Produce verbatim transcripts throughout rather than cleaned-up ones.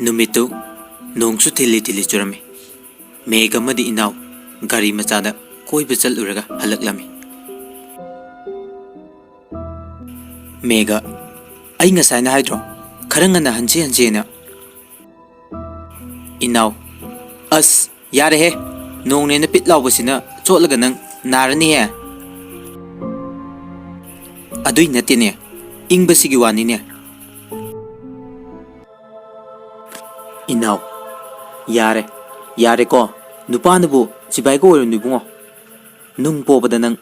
ꯅꯨꯃꯤꯠꯇꯨ ꯅꯣꯡꯁꯨ ꯊꯤꯜꯂꯤ ꯊꯤꯜꯂꯤ ꯆꯨꯔꯝꯃꯤ꯫ ꯃꯦꯘ ꯑꯃꯗꯤ ꯏꯅꯥꯎ ꯒꯥꯔꯤ ꯃꯆꯥꯗ ꯀꯣꯏꯕ ꯆꯠꯂꯨꯔꯒ ꯍꯜꯂꯛꯂꯝꯃꯤ꯫ ꯃꯦꯘ, "ꯑꯩ ꯉꯁꯥꯏꯅ ꯍꯥꯏꯗ꯭ꯔꯣ, ꯈꯔ ꯉꯟꯅ ꯍꯟꯁꯤ ꯍꯟꯁꯤꯅ?" ꯏꯅꯥꯎ, "ꯑꯁ, ꯌꯥꯔꯦꯍꯦ, ꯅꯣꯡꯅꯦꯅ ꯄꯤꯠ ꯂꯥꯎꯕꯁꯤꯅ ꯆꯣꯠꯂꯒ ꯅꯪ ꯅꯥꯔꯅꯤꯍꯦ꯫" "ꯑꯗꯨꯏ ꯅꯠꯇꯦꯅꯦ, ꯏꯪꯕꯁꯤꯒꯤ ꯋꯥꯅꯤꯅꯦ꯫" ꯏꯅꯥꯎ, "ꯌꯥꯔꯦ, ꯌꯥꯔꯦꯀꯣ, ꯅꯨꯄꯥꯅꯕꯨ ꯁꯤꯕꯥꯏꯒ ꯑꯣꯏꯔꯨꯅꯨ ꯏꯕꯨꯡꯉꯣ꯫ ꯅꯨꯡ ꯄꯣꯕꯗ ꯅꯪ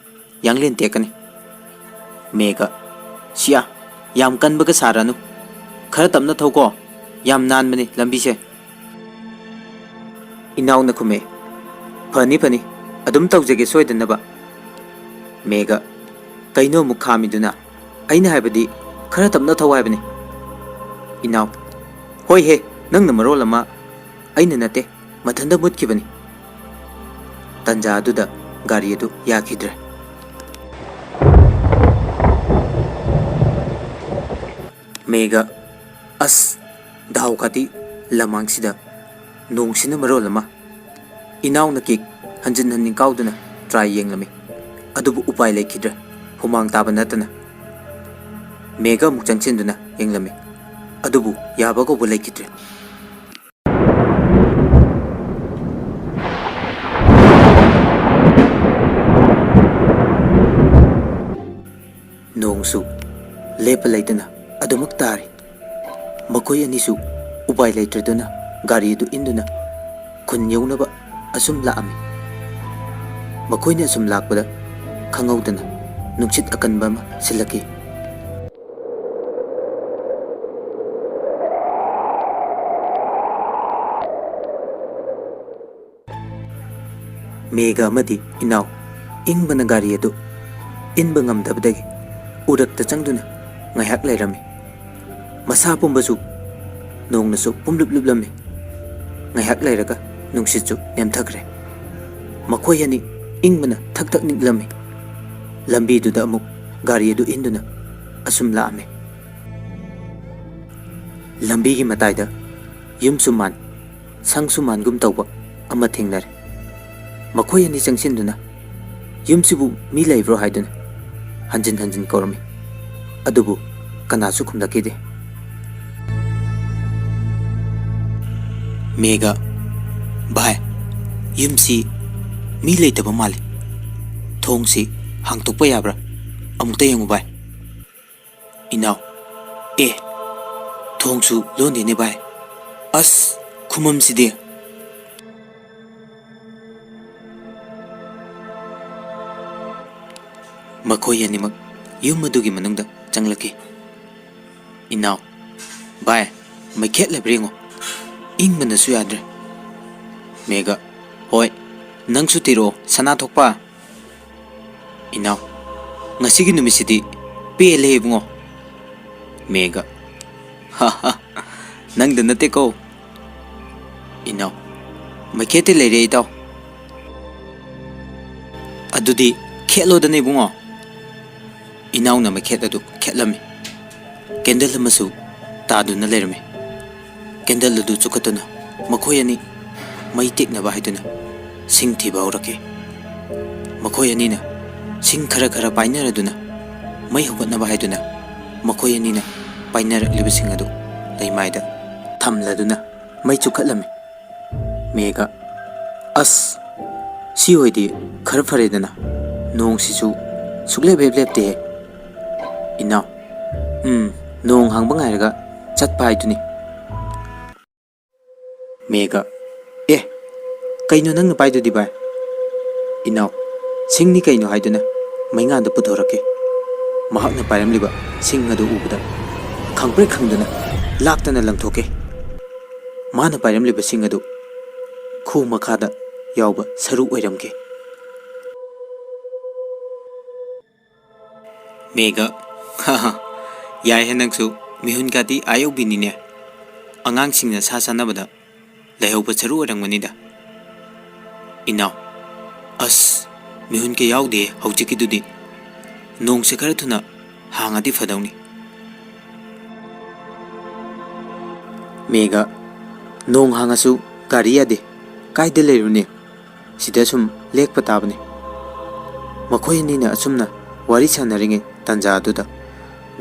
ꯌꯥꯡꯂꯦꯟ ꯇꯦꯛꯀꯅꯤ꯫" ꯃꯦꯘ, "ꯁꯤꯌꯥ, ꯌꯥꯝ ꯀꯟꯕꯒ ꯁꯥꯔꯅꯨ꯫ ꯈꯔ ꯇꯞꯅ ꯊꯧꯀꯣ, ꯌꯥꯝ ꯅꯥꯟꯕꯅꯤ ꯂꯝꯕꯤꯁꯦ꯫" ꯏꯅꯥꯎꯅ ꯈꯨꯝꯃꯦ, "ꯐꯅꯤ, ꯐꯅꯤ, ꯑꯗꯨꯝ ꯇꯧꯖꯒꯦ ꯁꯣꯏꯗꯅꯕ꯫" ꯃꯦꯘ, "ꯀꯩꯅꯣ ꯑꯃꯨꯛ ꯈꯥꯝꯃꯤꯗꯨꯅ? ꯑꯩꯅ ꯍꯥꯏꯕꯗꯤ ꯈꯔ ꯇꯞꯅ ꯊꯧ ꯍꯥꯏꯕꯅꯤ꯫" ꯏꯅꯥꯎ, "ꯍꯣꯏꯍꯦ, ꯅꯪꯅ ꯃꯔꯣꯜ ꯑꯃ꯫" "ꯑꯩꯅ ꯅꯠꯇꯦ, ꯃꯊꯟꯇ ꯃꯨꯠꯈꯤꯕꯅꯤ꯫" ꯇꯟꯖꯥ ꯑꯗꯨꯗ ꯒꯥꯔꯤ ꯑꯗꯨ ꯌꯥꯈꯤꯗ꯭ꯔꯦ꯫ ꯃꯦꯘ, "ꯑꯁ, ꯗꯥꯎ ꯈꯥꯇꯤ ꯂꯃꯥꯡꯁꯤꯗ ꯅꯣꯡꯁꯤꯅ ꯃꯔꯣꯜ ꯑꯃ꯫" ꯏꯅꯥꯎꯅ ꯀꯤꯛ ꯍꯟꯖꯤꯟ ꯍꯟꯖꯤꯟ ꯀꯥꯎꯗꯨꯅ ꯇ꯭ꯔꯥꯏ ꯌꯦꯡꯂꯝꯃꯤ, ꯑꯗꯨꯕꯨ ꯎꯄꯥꯏ ꯂꯩꯈꯤꯗ꯭ꯔꯦ, ꯍꯨꯃꯥꯡ ꯇꯥꯕ ꯅꯠꯇꯅ꯫ ꯃꯦꯘ ꯑꯃꯨꯛ ꯆꯪꯁꯤꯟꯗꯨꯅ ꯌꯦꯡꯂꯝꯃꯤ, ꯑꯗꯨꯕꯨ ꯌꯥꯕ ꯀꯧꯕ ꯂꯩꯈꯤꯗ꯭ꯔꯦ꯫ ꯅꯣꯡꯁꯨ ꯂꯦꯞꯄ ꯂꯩꯇꯅ ꯑꯗꯨꯃꯛ ꯇꯥꯔꯤ꯫ ꯃꯈꯣꯏ ꯑꯅꯤꯁꯨ ꯎꯄꯥꯏ ꯂꯩꯇ꯭ꯔꯗꯨꯅ ꯒꯥꯔꯤ ꯑꯗꯨ ꯏꯟꯗꯨꯅ ꯈꯨꯟ ꯌꯧꯅꯕ ꯑꯁꯨꯝ ꯂꯥꯛꯑꯝꯃꯤ꯫ ꯃꯈꯣꯏꯅ ꯑꯁꯨꯝ ꯂꯥꯛꯄꯗ ꯈꯪꯍꯧꯗꯅ ꯅꯨꯡꯁꯤꯠ ꯑꯀꯟꯕ ꯑꯃ ꯁꯤꯜꯂꯛꯈꯤ꯫ ꯃꯦꯘ ꯑꯃꯗꯤ ꯏꯅꯥꯎ ꯏꯪꯕꯅ ꯒꯥꯔꯤ ꯑꯗꯨ ꯏꯟꯕ ꯉꯝꯗꯕꯗꯒꯤ ꯎꯔꯛꯇ ꯆꯪꯗꯨꯅ ꯉꯥꯏꯍꯥꯛ ꯂꯩꯔꯝꯃꯤ꯫ ꯃꯁꯥ ꯄꯨꯝꯕꯁꯨ ꯅꯣꯡꯅꯁꯨ ꯄꯨꯝꯂꯨꯞ ꯂꯨꯞꯂꯝꯃꯤ꯫ ꯉꯥꯏꯍꯥꯛ ꯂꯩꯔꯒ ꯅꯨꯡꯁꯤꯠꯁꯨ ꯅꯦꯝꯊꯈ꯭ꯔꯦ꯫ ꯃꯈꯣꯏ ꯑꯅꯤ ꯏꯪꯕꯅ ꯊꯛ ꯊꯛ ꯅꯤꯛꯂꯝꯃꯤ꯫ ꯂꯝꯕꯤꯗꯨꯗ ꯑꯃꯨꯛ ꯒꯥꯔꯤ ꯑꯗꯨ ꯏꯟꯗꯨꯅ ꯑꯁꯨꯝ ꯂꯥꯛꯑꯝꯃꯤ꯫ ꯂꯝꯕꯤꯒꯤ ꯃꯇꯥꯏꯗ ꯌꯨꯝꯁꯨ ꯃꯥꯟ, ꯁꯪꯁꯨ ꯃꯥꯟꯒꯨꯝ ꯇꯧꯕ ꯑꯃ ꯊꯦꯡꯅꯔꯦ꯫ ꯃꯈꯣꯏ ꯑꯅꯤ ꯆꯪꯁꯤꯟꯗꯨꯅ, "ꯌꯨꯝꯁꯤꯕꯨ ꯃꯤ ꯂꯩꯕ꯭ꯔꯣ?" ꯍꯥꯏꯗꯨꯅ ꯍꯟꯖꯤꯟ ꯍꯟꯖꯤꯟ ꯀꯧꯔꯝꯃꯤ꯫ ꯑꯗꯨꯕꯨ ꯀꯅꯥꯁꯨ ꯈꯨꯝꯂꯛꯈꯤꯗꯦ꯫ ꯃꯦꯒ, "ꯚꯥꯏ, ꯌꯨꯝꯁꯤ ꯃꯤ ꯂꯩꯇꯕ ꯃꯥꯜꯂꯤ꯫ ꯊꯣꯡꯁꯤ ꯍꯥꯡꯇꯣꯛꯄ ꯌꯥꯕ꯭ꯔꯥ? ꯑꯃꯨꯛꯇ ꯌꯦꯡꯉꯨ ꯚꯥꯏ꯫" ꯏꯅꯥꯎ, "ꯑꯦ, ꯊꯣꯡꯁꯨ ꯂꯣꯟꯗꯦꯅꯦ ꯚꯥꯏ꯫ ꯑꯁ, ꯈꯨꯃꯝꯁꯤꯗꯤ!" ꯃꯈꯣꯏ ꯑꯅꯤꯃꯛ ꯌꯨꯝ ꯑꯗꯨꯒꯤ ꯃꯅꯨꯡꯗ ꯆꯪꯂꯛꯈꯤ꯫ ꯏꯅꯥꯎ, "ꯚꯥꯏ, ꯃꯩꯈꯦꯠ ꯂꯩꯕ꯭ꯔꯥ ꯌꯦꯡꯉꯣ꯫ ꯏꯪꯕꯅꯁꯨ ꯌꯥꯗ꯭ꯔꯦ꯫" ꯃꯦꯒ, "ꯍꯣꯏ, ꯅꯪꯁꯨ ꯊꯤꯔꯛꯑꯣ, ꯁꯅꯥ ꯊꯣꯛꯄ꯫" ꯏꯅꯥꯎ, "ꯉꯁꯤꯒꯤ ꯅꯨꯃꯤꯠꯁꯤꯗꯤ ꯄꯦꯜꯂꯦ ꯏꯕꯨꯡꯉꯣ꯫" ꯃꯦꯒ, "ꯍꯥ ꯍꯥ, ꯅꯪꯗ ꯅꯠꯇꯦꯀꯣ꯫" ꯏꯅꯥꯎ, "ꯃꯩꯈꯦꯠꯇꯤ ꯂꯩꯔꯦ ꯏꯇꯥꯎ꯫" "ꯑꯗꯨꯗꯤ ꯈꯦꯠꯂꯣꯗꯅ ꯏꯕꯨꯡꯉꯣ꯫" ꯏꯅꯥꯎꯅ ꯃꯩꯈꯦꯠ ꯑꯗꯨ ꯈꯦꯠꯂꯝꯃꯤ꯫ ꯀꯦꯟꯗꯜ ꯑꯃꯁꯨ ꯇꯥꯗꯨꯅ ꯂꯩꯔꯝꯃꯤ꯫ ꯀꯦꯟꯗꯜ ꯑꯗꯨ ꯆꯨꯈꯠꯇꯨꯅ ꯃꯈꯣꯏ ꯑꯅꯤ ꯃꯩ ꯇꯦꯛꯅꯕ ꯍꯥꯏꯗꯨꯅ ꯁꯤꯡ ꯊꯤꯕ ꯍꯧꯔꯛꯈꯤ꯫ ꯃꯈꯣꯏ ꯑꯅꯤꯅ ꯁꯤꯡ ꯈꯔ ꯈꯔ ꯄꯥꯏꯅꯔꯗꯨꯅ ꯃꯩ ꯍꯧꯒꯠꯅꯕ ꯍꯥꯏꯗꯨꯅ ꯃꯈꯣꯏ ꯑꯅꯤꯅ ꯄꯥꯏꯅꯔꯛꯂꯤꯕꯁꯤꯡ ꯑꯗꯨ ꯂꯩꯃꯥꯏꯗ ꯊꯝꯂꯗꯨꯅ ꯃꯩ ꯆꯨꯈꯠꯂꯝꯃꯤ꯫ ꯃꯦꯒ, "ꯑꯁ, ꯁꯤ ꯑꯣꯏꯗꯤ ꯈꯔ ꯐꯔꯦꯗꯅ꯫ ꯅꯣꯡꯁꯤꯁꯨ ꯁꯨꯛꯂꯦꯞ ꯍꯦꯛ ꯂꯦꯞꯇꯦꯍꯦ꯫" ꯏꯅꯥꯎ, "ꯎꯝ, ꯅꯣꯡ ꯍꯥꯡꯕ ꯉꯥꯏꯔꯒ ꯆꯠꯄ ꯍꯥꯏꯗꯨꯅꯤ꯫" ꯃꯦꯒ, "ꯑꯦ, ꯀꯩꯅꯣ ꯅꯪꯅ ꯄꯥꯏꯗꯨꯗꯤ ꯚꯥꯏ?" ꯏꯅꯥꯎ, "ꯁꯤꯡꯅꯤ ꯀꯩꯅꯣ" ꯍꯥꯏꯗꯨꯅ ꯃꯩꯉꯥꯟꯗ ꯄꯨꯊꯣꯔꯛꯈꯤ꯫ ꯃꯍꯥꯛꯅ ꯄꯥꯏꯔꯝꯂꯤꯕ ꯁꯤꯡ ꯑꯗꯨ ꯎꯕꯗ ꯈꯪꯄ꯭ꯔꯦꯛ ꯈꯪꯗꯨꯅ ꯂꯥꯛꯇꯅ ꯂꯪꯊꯣꯛꯈꯤ꯫ ꯃꯥꯅ ꯄꯥꯏꯔꯝꯂꯤꯕ ꯁꯤꯡ ꯑꯗꯨ ꯈꯨ ꯃꯈꯥꯗ ꯌꯥꯎꯕ ꯁꯔꯨ ꯑꯣꯏꯔꯝꯈꯤ꯫ ꯃꯦꯒ, "ꯍꯥ ꯍꯥ, ꯌꯥꯏꯍꯦ ꯅꯪꯁꯨ, ꯃꯤꯍꯨꯟ ꯀꯥꯇꯤ ꯑꯥ ꯌꯧꯕꯤꯅꯤꯅꯦ꯫ ꯑꯉꯥꯡꯁꯤꯡꯅ ꯁꯥ ꯆꯥꯅꯕꯗ ꯂꯩꯍꯧꯕ ꯁꯔꯨ ꯑꯣꯏꯔꯝꯒꯅꯤꯗ꯫" ꯏꯅꯥꯎ, "ꯑꯁ, ꯃꯤꯍꯨꯟ ꯀꯌꯥ ꯌꯥꯎꯗꯦ ꯍꯧꯖꯤꯛꯀꯤꯗꯨꯗꯤ꯫ ꯅꯣꯡꯁꯦ ꯈꯔ ꯊꯨꯅ ꯍꯥꯡꯉꯗꯤ ꯐꯗꯧꯅꯤ꯫" ꯃꯦꯒ, ꯅꯣꯡ ꯍꯥꯡꯉꯁꯨ ꯒꯥꯔꯤ ꯌꯥꯗꯦ꯫ ꯀꯥꯏꯗ ꯂꯩꯔꯨꯅꯤ? ꯁꯤꯗ ꯁꯨꯝ ꯂꯦꯛꯄ ꯇꯥꯕꯅꯤ꯫ ꯃꯈꯣꯏ ꯑꯅꯤꯅ ꯑꯁꯨꯝꯅ ꯋꯥꯔꯤ ꯁꯥꯟꯅꯔꯤꯉꯩ ꯇꯥꯟꯖꯥ ꯑꯗꯨꯗ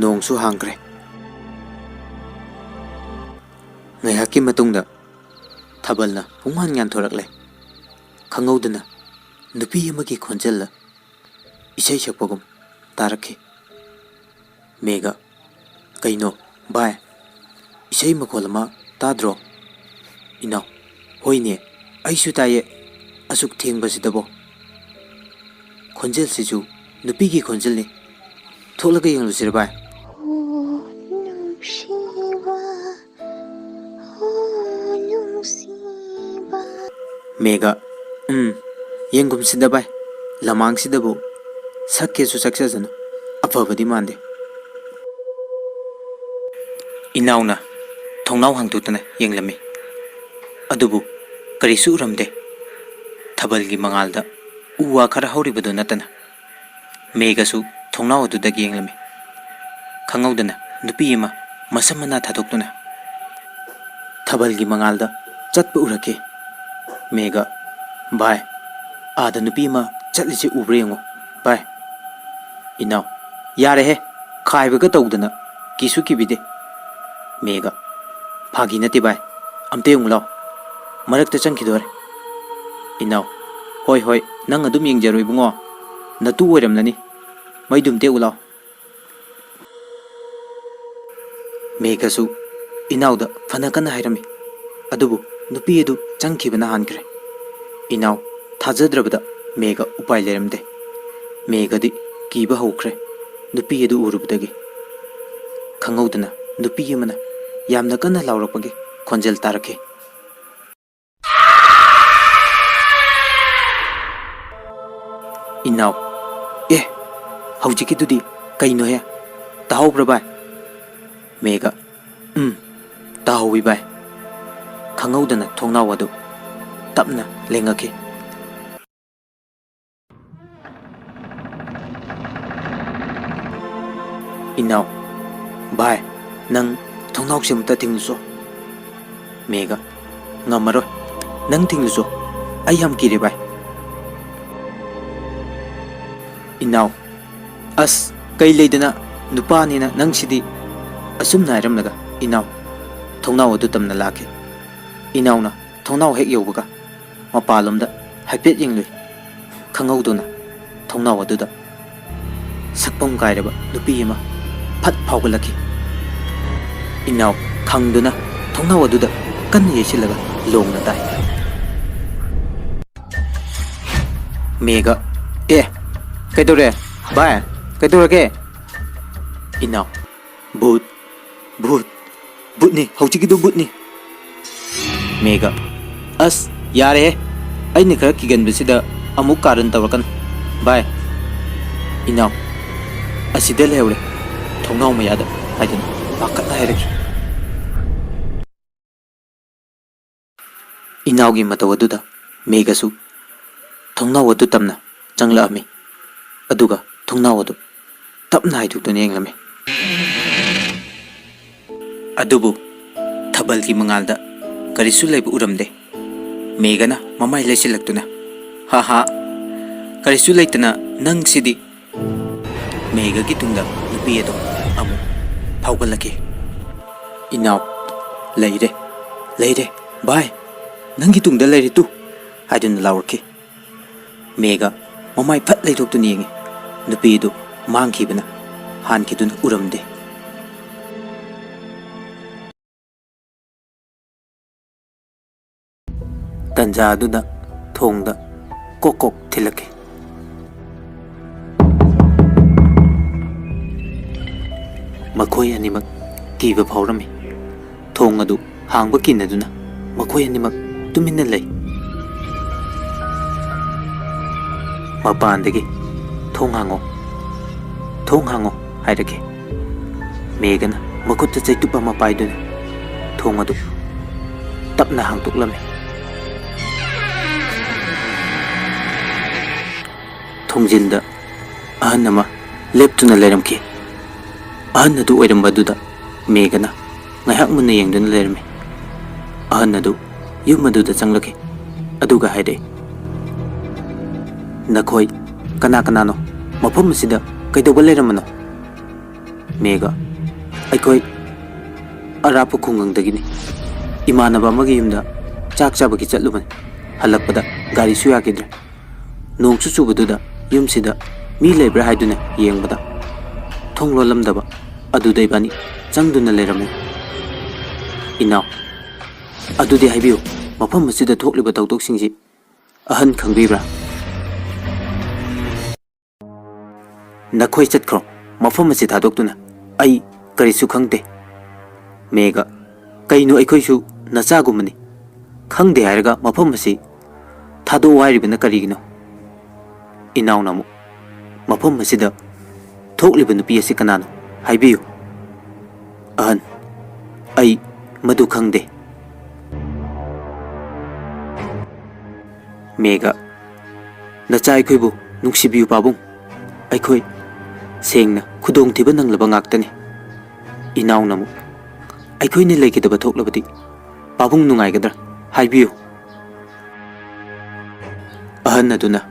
ꯅꯣꯡꯁꯨ ꯍꯥꯡꯈ꯭ꯔꯦ꯫ ꯉꯥꯏꯍꯥꯛꯀꯤ ꯃꯇꯨꯡꯗ ꯊꯥꯕꯜꯅ ꯄꯨꯡꯉꯥꯟ ꯉꯥꯟꯊꯣꯔꯛꯂꯦ꯫ ꯈꯪꯍꯧꯗꯅ ꯅꯨꯄꯤ ꯑꯃꯒꯤ ꯈꯣꯟꯖꯦꯜꯅ ꯏꯁꯩ ꯁꯛꯄꯒꯨꯝ ꯇꯥꯔꯛꯈꯤ꯫ ꯃꯦꯒ, "ꯀꯩꯅꯣ ꯚꯥꯏ, ꯏꯁꯩ ꯃꯈꯣꯜ ꯑꯃ ꯇꯥꯗ꯭ꯔꯣ?" ꯏꯅꯥꯎ, "ꯍꯣꯏꯅꯦ, ꯑꯩꯁꯨ ꯇꯥꯏꯌꯦ꯫ ꯑꯁꯨꯛ ꯊꯦꯡꯕꯁꯤꯗꯕꯣ?" ꯈꯣꯟꯖꯦꯜꯁꯤꯁꯨ ꯅꯨꯄꯤꯒꯤ ꯈꯣꯟꯖꯦꯜꯅꯤ꯫ ꯊꯣꯛꯂꯒ ꯌꯦꯡꯂꯨꯁꯤꯔ ꯚꯥꯏ? ꯑꯣ ꯅꯨꯡꯁꯤꯕ, ꯑꯣ ꯅꯨꯡꯁꯤꯕ꯫ ꯃꯦꯒ, "ꯎꯝ, ꯌꯦꯡꯒꯨꯝꯁꯤꯗ ꯚꯥꯏ꯫ ꯂꯃꯥꯡꯁꯤꯗꯕꯨ ꯁꯛꯀꯦꯁꯨ ꯁꯛꯆꯁꯅꯨ, ꯑꯐꯕꯗꯤ ꯃꯥꯟꯗꯦ꯫" ꯏꯅꯥꯎꯅ ꯊꯣꯡꯅꯥꯎ ꯍꯥꯡꯗꯣꯛꯇꯨꯅ ꯌꯦꯡꯂꯝꯃꯤ꯫ ꯑꯗꯨꯕꯨ ꯀꯔꯤꯁꯨ ꯎꯔꯝꯗꯦ꯫ ꯊꯥꯕꯜꯒꯤ ꯃꯉꯥꯜꯗ ꯎ ꯋꯥ ꯈꯔ ꯍꯧꯔꯤꯕꯗꯨ ꯅꯠꯇꯅ꯫ ꯃꯦꯒꯁꯨ ꯊꯣꯡꯅꯥꯎ ꯑꯗꯨꯗꯒꯤ ꯌꯦꯡꯂꯝꯃꯤ꯫ ꯈꯪꯍꯧꯗꯅ ꯅꯨꯄꯤ ꯑꯃ ꯃꯁꯝ ꯃꯅꯥ ꯊꯥꯗꯣꯛꯇꯨꯅ ꯊꯥꯕꯜꯒꯤ ꯃꯉꯥꯜꯗ ꯆꯠꯄ ꯎꯔꯛꯈꯤ꯫ ꯃꯦꯒ, "ꯚꯥꯏ, ꯑꯥꯗ ꯅꯨꯄꯤ ꯑꯃ ꯆꯠꯂꯤꯁꯦ ꯎꯕ꯭ꯔꯥ ꯌꯦꯡꯉꯣ ꯚꯥꯏ꯫" ꯏꯅꯥꯎ, "ꯌꯥꯔꯦꯍꯦ, ꯈꯥꯏꯕꯒ ꯇꯧꯗꯅ, ꯀꯤꯁꯨ ꯀꯤꯕꯤꯗꯦ꯫" ꯃꯦꯒ, "ꯐꯥꯒꯤ ꯅꯠꯇꯦ ꯚꯥꯏ, ꯑꯝꯇ ꯌꯦꯡꯉꯨ ꯂꯥꯎ, ꯃꯔꯛꯇ ꯆꯪꯈꯤꯗꯣꯔꯦ꯫" ꯏꯅꯥꯎ, "ꯍꯣꯏ ꯍꯣꯏ, ꯅꯪ ꯑꯗꯨꯝ ꯌꯦꯡꯖꯔꯣ ꯏꯕꯨꯡꯉꯣ, ꯅꯇꯨ ꯑꯣꯏꯔꯝꯂꯅꯤ, ꯃꯩꯗꯨꯝ ꯇꯦꯛꯎ ꯂꯥꯎ꯫" ꯃꯦꯒꯁꯨ ꯏꯅꯥꯎꯗ ꯐꯅ ꯀꯟꯅ ꯍꯥꯏꯔꯝꯃꯤ꯫ ꯑꯗꯨꯕꯨ ꯅꯨꯄꯤ ꯑꯗꯨ ꯆꯪꯈꯤꯕꯅ ꯍꯥꯟꯈ꯭ꯔꯦ꯫ ꯏꯅꯥꯎ ꯊꯥꯖꯗ꯭ꯔꯕꯗ ꯃꯦꯒ ꯎꯄꯥꯏ ꯂꯩꯔꯝꯗꯦ꯫ ꯃꯦꯒꯗꯤ ꯀꯤꯕ ꯍꯧꯈ꯭ꯔꯦ ꯅꯨꯄꯤ ꯑꯗꯨ ꯎꯔꯨꯕꯗꯒꯤ꯫ ꯈꯪꯍꯧꯗꯅ ꯅꯨꯄꯤ ꯑꯃꯅ ꯌꯥꯝꯅ ꯀꯟꯅ ꯂꯥꯎꯔꯛꯄꯒꯤ ꯈꯣꯟꯖꯦꯜ ꯇꯥꯔꯛꯈꯤ꯫ ꯏꯅꯥꯎ, "ꯑꯦ, ꯍꯧꯖꯤꯛꯀꯤꯗꯨꯗꯤ ꯀꯩꯅꯣꯍꯦ? ꯇꯥꯍꯧꯕ꯭ꯔꯥ ꯚꯥꯏ?" ꯃꯦꯒ, "ꯎꯝ, ꯇꯥꯍꯧꯋꯤ ꯚꯥꯏ꯫" ꯈꯪꯍꯧꯗꯅ ꯊꯣꯡꯅꯥꯎ ꯑꯗꯨ ꯇꯞꯅ ꯂꯦꯡꯉꯛꯈꯤ꯫ ꯏꯅꯥꯎ, "ꯚꯥꯏ, ꯅꯪ ꯊꯣꯡꯅꯥꯎꯁꯦ ꯑꯃꯨꯛꯇ ꯊꯤꯡꯉꯨꯆꯣ꯫" ꯃꯦꯒ, "ꯉꯝꯃꯔꯣꯏ꯫ ꯅꯪ ꯊꯤꯡꯂꯨꯆꯣ꯫ ꯑꯩ ꯌꯥꯝ ꯀꯤꯔꯦ ꯚꯥꯏ꯫" ꯏꯅꯥꯎ, "ꯑꯁ, ꯀꯩ ꯂꯩꯗꯅ, ꯅꯨꯄꯥꯅꯤꯅ ꯅꯪꯁꯤꯗꯤ꯫" ꯑꯁꯨꯝꯅ ꯍꯥꯏꯔꯝꯂꯒ ꯏꯅꯥꯎ ꯊꯣꯡꯅꯥꯎ ꯑꯗꯨ ꯇꯝꯅ ꯂꯥꯛꯈꯤ꯫ ꯏꯅꯥꯎꯅ ꯊꯣꯡꯅꯥꯎ ꯍꯦꯛ ꯌꯧꯕꯒ ꯃꯄꯥꯟꯂꯣꯝꯗ ꯍꯥꯏꯐꯦꯠ ꯌꯦꯡꯂꯨꯏ꯫ ꯈꯪꯍꯧꯗꯅ ꯊꯣꯡꯅꯥꯎ ꯑꯗꯨꯗ ꯁꯛꯐꯝ ꯀꯥꯏꯔꯕ ꯅꯨꯄꯤ ꯑꯃ ꯐꯠ ꯐꯥꯎꯒꯠꯂꯛꯈꯤ꯫ ꯏꯅꯥꯎ ꯈꯪꯗꯨꯅ ꯊꯣꯡꯅꯥꯎ ꯑꯗꯨꯗ ꯀꯟꯅ ꯌꯩꯁꯤꯜꯂꯒ ꯂꯣꯡꯅ ꯇꯥꯏ꯫ ꯃꯦꯒ, "ꯑꯦ, ꯀꯩꯗꯧꯔꯦ? ꯚꯥꯏ, ꯀꯩꯗꯧꯔꯒꯦ?" ꯏꯅꯥꯎ, "ꯚꯨꯠ, ꯚꯨꯠ, ꯚꯨꯠꯅꯤ, ꯍꯧꯖꯤꯛꯀꯤꯗꯨ ꯚꯨꯠꯅꯤ꯫" ꯃꯦꯒ, "ꯑꯁ, ꯌꯥꯔꯦꯍꯦ, ꯑꯩꯅ ꯈꯔ ꯀꯤꯒꯟꯕꯁꯤꯗ ꯑꯃꯨꯛ ꯀꯥꯔꯟ ꯇꯧꯔꯛꯀꯅꯨ, ꯚꯥꯏ꯫" ꯏꯅꯥꯎ, "ꯑꯁꯤꯗ ꯂꯩꯍꯧꯔꯦ, ꯊꯣꯡꯅꯥꯎ ꯃꯌꯥꯗ," ꯍꯥꯏꯗꯨꯅ ꯄꯥꯈꯠꯅ ꯍꯥꯏꯔꯛꯈꯤ꯫ ꯏꯅꯥꯎꯒꯤ ꯃꯇꯧ ꯑꯗꯨꯗ ꯃꯦꯒꯁꯨ ꯊꯣꯡꯅꯥꯎ ꯑꯗꯨ ꯇꯝꯅ ꯆꯪꯂꯛꯑꯝꯃꯤ꯫ ꯑꯗꯨꯒ ꯊꯣꯡꯅꯥꯎ ꯑꯗꯨ ꯇꯞꯅ ꯍꯥꯏꯗꯣꯛꯇꯨꯅ ꯌꯦꯡꯂꯝꯃꯤ꯫ ꯑꯗꯨꯕꯨ ꯊꯥꯕꯜꯒꯤ ꯃꯉꯥꯜꯗ ꯀꯔꯤꯁꯨ ꯂꯩꯕ ꯎꯔꯝꯗꯦ꯫ ꯃꯦꯒꯅ ꯃꯃꯥꯏ ꯂꯩꯁꯤꯜꯂꯛꯇꯨꯅ, "ꯍꯥ ꯍꯥ, ꯀꯔꯤꯁꯨ ꯂꯩꯇꯅ ꯅꯪꯁꯤꯗꯤ!" ꯃꯦꯒꯒꯤ ꯇꯨꯡꯗ ꯅꯨꯄꯤ ꯑꯗꯨ ꯑꯃꯨꯛ ꯐꯥꯎꯒꯠꯂꯛꯈꯤ꯫ ꯏꯅꯥꯎ, "ꯂꯩꯔꯦ, ꯂꯩꯔꯦ, ꯚꯥꯏ, ꯅꯪꯒꯤ ꯇꯨꯡꯗ ꯂꯩꯔꯦ ꯇꯨ!" ꯍꯥꯏꯗꯨꯅ ꯂꯥꯎꯔꯛꯈꯤ꯫ ꯃꯦꯒ ꯃꯃꯥꯏ ꯐꯠ ꯂꯩꯊꯣꯛꯇꯨꯅ ꯌꯦꯡꯉꯤ꯫ ꯅꯨꯄꯤ ꯑꯗꯨ ꯃꯥꯡꯈꯤꯕꯅ ꯍꯥꯟꯈꯤꯗꯨꯅ ꯎꯔꯝꯗꯦ꯫ ꯇꯟꯖꯥ ꯑꯗꯨꯗ ꯊꯣꯡꯗ ꯀꯣꯛ ꯀꯣꯛ ꯊꯤꯜꯂꯛꯈꯤ꯫ ꯃꯈꯣꯏ ꯑꯅꯤꯃꯛ ꯀꯤꯕ ꯐꯥꯎꯔꯝꯃꯤ꯫ ꯊꯣꯡ ꯑꯗꯨ ꯍꯥꯡꯕ ꯀꯤꯅꯗꯨꯅ ꯃꯈꯣꯏ ꯑꯅꯤꯃꯛ ꯇꯨꯃꯤꯟꯅ ꯂꯩ꯫ ꯃꯄꯥꯟꯗꯒꯤ, "ꯊꯣꯡ ꯍꯥꯡꯉꯣ, ꯊꯣꯡ ꯍꯥꯡꯉꯣ" ꯍꯥꯏꯔꯛꯈꯤ꯫ ꯃꯦꯒꯅ ꯃꯈꯨꯠꯇ ꯆꯩꯇꯨꯞ ꯑꯃ ꯄꯥꯏꯗꯨꯅ ꯊꯣꯡ ꯑꯗꯨ ꯇꯞꯅ ꯍꯥꯡꯗꯣꯛꯂꯝꯃꯤ꯫ ꯊꯣꯡꯖꯤꯟꯗ ꯑꯍꯟ ꯑꯃ ꯂꯦꯞꯇꯨꯅ ꯂꯩꯔꯝꯈꯤ꯫ ꯑꯍꯟ ꯑꯗꯨ ꯑꯣꯏꯔꯝꯕ ꯑꯗꯨꯗ ꯃꯦꯒꯅ ꯉꯥꯏꯍꯥꯛ ꯃꯨꯟꯅ ꯌꯦꯡꯗꯨꯅ ꯂꯩꯔꯝꯃꯤ꯫ ꯑꯍꯟ ꯑꯗꯨ ꯌꯨꯝ ꯑꯗꯨꯗ ꯆꯪꯂꯛꯈꯤ꯫ ꯑꯗꯨꯒ ꯍꯥꯏꯔꯛꯏ, "ꯅꯈꯣꯏ ꯀꯅꯥ ꯀꯅꯥꯅꯣ? ꯃꯐꯝ ꯑꯁꯤꯗ ꯀꯩꯗꯧꯕ ꯂꯩꯔꯝꯕꯅꯣ?" ꯃꯦꯒ, "ꯑꯩꯈꯣꯏ ꯑꯔꯥꯞꯄ ꯈꯨꯡꯒꯪꯗꯒꯤꯅꯤ꯫ ꯏꯃꯥꯟꯅꯕ ꯑꯃꯒꯤ ꯌꯨꯝꯗ ꯆꯥꯛ ꯆꯥꯕꯒꯤ ꯆꯠꯂꯨꯕꯅꯤ꯫ ꯍꯜꯂꯛꯄꯗ ꯒꯥꯔꯤꯁꯨ ꯌꯥꯈꯤꯗ꯭ꯔꯦ꯫ ꯅꯣꯡꯁꯨ ꯆꯨꯕꯗꯨꯗ ꯌꯨꯝꯁꯤꯗ ꯃꯤ ꯂꯩꯕ꯭ꯔꯥ ꯍꯥꯏꯗꯨꯅ ꯌꯦꯡꯕꯗ ꯊꯣꯡ ꯂꯣꯜꯂꯝꯗꯕ꯫ ꯑꯗꯨꯗ ꯏꯕꯥꯅꯤ ꯆꯪꯗꯨꯅ ꯂꯩꯔꯝꯃꯤ꯫" "ꯏꯅꯥꯎ, ꯑꯗꯨꯗꯤ ꯍꯥꯏꯕꯤꯌꯨ, ꯃꯐꯝ ꯑꯁꯤꯗ ꯊꯣꯛꯂꯤꯕ ꯊꯧꯗꯣꯛꯁꯤꯡꯁꯤ ꯑꯍꯟ ꯈꯪꯕꯤꯕ꯭ꯔꯥ?" "ꯅꯈꯣꯏ ꯆꯠꯈ꯭ꯔꯣ, ꯃꯐꯝ ꯑꯁꯤ ꯊꯥꯗꯣꯛꯇꯨꯅ꯫ ꯑꯩ ꯀꯔꯤꯁꯨ ꯈꯪꯗꯦ꯫" ꯃꯦꯒ, "ꯀꯩꯅꯣ, ꯑꯩꯈꯣꯏꯁꯨ ꯅꯆꯥꯒꯨꯝꯕꯅꯤ꯫ ꯈꯪꯗꯦ ꯍꯥꯏꯔꯒ ꯃꯐꯝ ꯑꯁꯤ ꯊꯥꯗꯣꯛꯑꯣ ꯍꯥꯏꯔꯤꯕꯅ ꯀꯔꯤꯒꯤꯅꯣ?" ꯏꯅꯥꯎꯅ ꯑꯃꯨꯛ, "ꯃꯐꯝ ꯑꯁꯤꯗ ꯊꯣꯛꯂꯤꯕ ꯅꯨꯄꯤ ꯑꯁꯤ ꯀꯅꯥꯅꯣ? ꯍꯥꯏꯕꯤꯌꯨ꯫" "ꯑꯍꯟ, ꯑꯩ ꯃꯗꯨ ꯈꯪꯗꯦ꯫" ꯃꯦꯒ, "ꯅꯆꯥ ꯑꯩꯈꯣꯏꯕꯨ ꯅꯨꯡꯁꯤꯕꯤꯌꯨ ꯄꯥꯕꯨꯡ꯫ ꯑꯩꯈꯣꯏ ꯁꯦꯡꯅ ꯈꯨꯗꯣꯡꯊꯤꯕ ꯅꯪꯂꯕ ꯉꯥꯛꯇꯅꯤ꯫" ꯏꯅꯥꯎꯅ ꯑꯃꯨꯛ, "ꯑꯩꯈꯣꯏꯅ ꯂꯩꯈꯤꯗꯕ ꯊꯣꯛꯂꯕꯗꯤ ꯄꯥꯕꯨꯡ ꯅꯨꯡꯉꯥꯏꯒꯗ꯭ꯔꯥ? ꯍꯥꯏꯕꯤꯌꯨ꯫" ꯑꯍꯟ ꯑꯗꯨꯅ,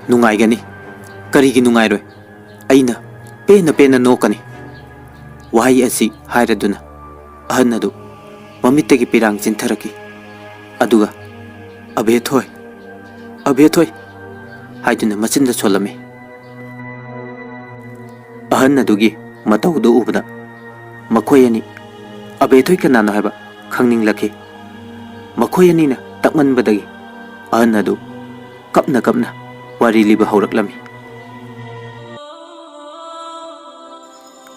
"ꯅꯨꯡꯉꯥꯏꯒꯅꯤ꯫ ꯀꯔꯤꯒꯤ ꯅꯨꯡꯉꯥꯏꯔꯣꯏ? ꯑꯩꯅ ꯄꯦꯟꯅ ꯄꯦꯟꯅ ꯅꯣꯛꯀꯅꯤ꯫" ꯋꯥꯍꯩ ꯑꯁꯤ ꯍꯥꯏꯔꯗꯨꯅ ꯑꯍꯟ ꯑꯗꯨ ꯃꯃꯤꯠꯇꯒꯤ ꯄꯤꯔꯥꯡ ꯆꯤꯟꯊꯔꯛꯈꯤ꯫ ꯑꯗꯨꯒ, "ꯑꯕꯦꯊꯣꯏ, ꯑꯕꯦꯊꯣꯏ" ꯍꯥꯏꯗꯨꯅ ꯃꯆꯤꯟꯗ ꯁꯣꯜꯂꯝꯃꯤ꯫ ꯑꯍꯟ ꯑꯗꯨꯒꯤ ꯃꯇꯧꯗꯨ ꯎꯕꯗ ꯃꯈꯣꯏ ꯑꯅꯤ ꯑꯕꯦꯊꯣꯏ ꯀꯅꯥꯅꯣ ꯍꯥꯏꯕ ꯈꯪꯅꯤꯡꯂꯛꯈꯤ꯫ ꯃꯈꯣꯏ ꯑꯅꯤꯅ ꯇꯛꯃꯟꯕꯗꯒꯤ ꯑꯍꯟ ꯑꯗꯨ ꯀꯞꯅ ꯀꯞꯅ ꯋꯥꯔꯤ ꯂꯤꯕ ꯍꯧꯔꯛꯂꯝꯃꯤ꯫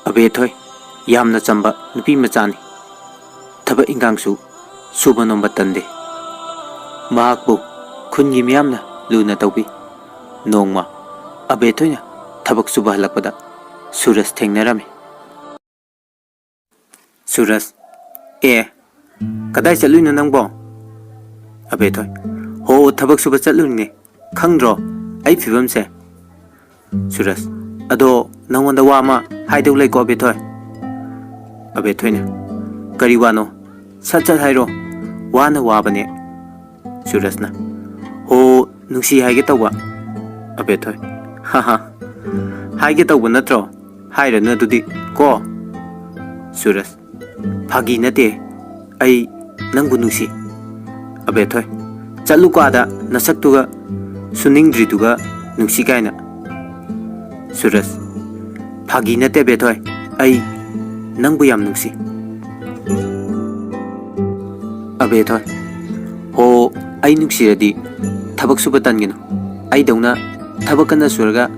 "ꯑꯕꯦꯊꯣꯏ ꯌꯥꯝꯅ ꯆꯝꯕ ꯅꯨꯄꯤ ꯃꯆꯥꯅꯤ꯫ ꯊꯕꯛ ꯏꯟꯈꯥꯡꯁꯨ ꯁꯨꯕ ꯅꯣꯝꯕ ꯇꯟꯗꯦ꯫ ꯃꯍꯥꯛꯄꯨ ꯈꯨꯟꯒꯤ ꯃꯤꯌꯥꯝꯅ ꯂꯨꯅ ꯇꯧꯕꯤ꯫ ꯅꯣꯡꯃ ꯑꯕꯦꯊꯣꯏꯅ ꯊꯕꯛ ꯁꯨꯕ ꯍꯜꯂꯛꯄꯗ ꯁꯨꯔꯖ ꯊꯦꯡꯅꯔꯝꯃꯤ꯫" ꯁꯨꯔꯖ, "ꯑꯦ, ꯀꯗꯥꯏ ꯆꯠꯂꯨꯏꯅꯣ ꯅꯪꯕꯣ?" ꯑꯕꯦꯊꯣꯏ, "ꯍꯣ, ꯊꯕꯛ ꯁꯨꯕ ꯆꯠꯂꯨꯏꯅꯦ꯫ ꯈꯪꯗ꯭ꯔꯣ ꯑꯩ ꯐꯤꯕꯝꯁꯦ?" ꯁꯨꯔꯖ, "ꯑꯗꯣ ꯅꯪꯉꯣꯟꯗ ꯋꯥ ꯑꯃ ꯍꯥꯏꯗꯧ ꯂꯩꯀꯣ ꯑꯕꯦꯊꯣꯏ꯫" ꯑꯕꯦꯊꯣꯏꯅ, "ꯀꯔꯤ ꯋꯥꯅꯣ? ꯁꯠ ꯁꯠ ꯍꯥꯏꯔꯣ꯫ ꯋꯥꯅ ꯋꯥꯕꯅꯦ꯫ ꯁꯨꯔꯖꯅ, "ꯍꯣ, ꯅꯨꯡꯁꯤ ꯍꯥꯏꯒꯦ ꯇꯧꯕ꯫" ꯑꯕꯦꯊꯣꯏ, "ꯍꯥ ꯍꯥ, ꯍꯥꯏꯒꯦ ꯇꯧꯕ ꯅꯠꯇ꯭ꯔꯣ? ꯍꯥꯏꯔꯅꯨ ꯑꯗꯨꯗꯤ ꯀꯣ꯫" ꯁꯨꯔꯖ, "ꯐꯥꯒꯤ ꯅꯠꯇꯦ, ꯑꯩ ꯅꯪꯕꯨ ꯅꯨꯡꯁꯤ꯫" ꯑꯕꯦꯊꯣꯏ, "ꯆꯠꯂꯨꯀꯣ ꯑꯥꯗ, ꯅꯁꯛꯇꯨꯒ ꯁꯨꯅꯤꯡꯗ꯭ꯔꯤꯗꯨꯒ ꯅꯨꯡꯁꯤ ꯀꯥꯏꯅ꯫" ꯁꯨꯔꯖ, "ꯐꯥꯒꯤ ꯅꯠꯇꯦ ꯑꯕꯦꯊꯣꯏ, ꯑꯩ ꯅꯪꯕꯨ ꯌꯥꯝ ꯅꯨꯡꯁꯤ꯫" ꯑꯕꯦꯊꯣꯏ, "ꯍꯣ, ꯑꯩ ꯅꯨꯡꯁꯤꯔꯗꯤ ꯊꯕꯛ ꯁꯨꯕ ꯇꯟꯒꯅꯨ꯫ ꯑꯩꯗꯧꯅ ꯊꯕꯛ ꯀꯟꯅ ꯁꯨꯔꯒ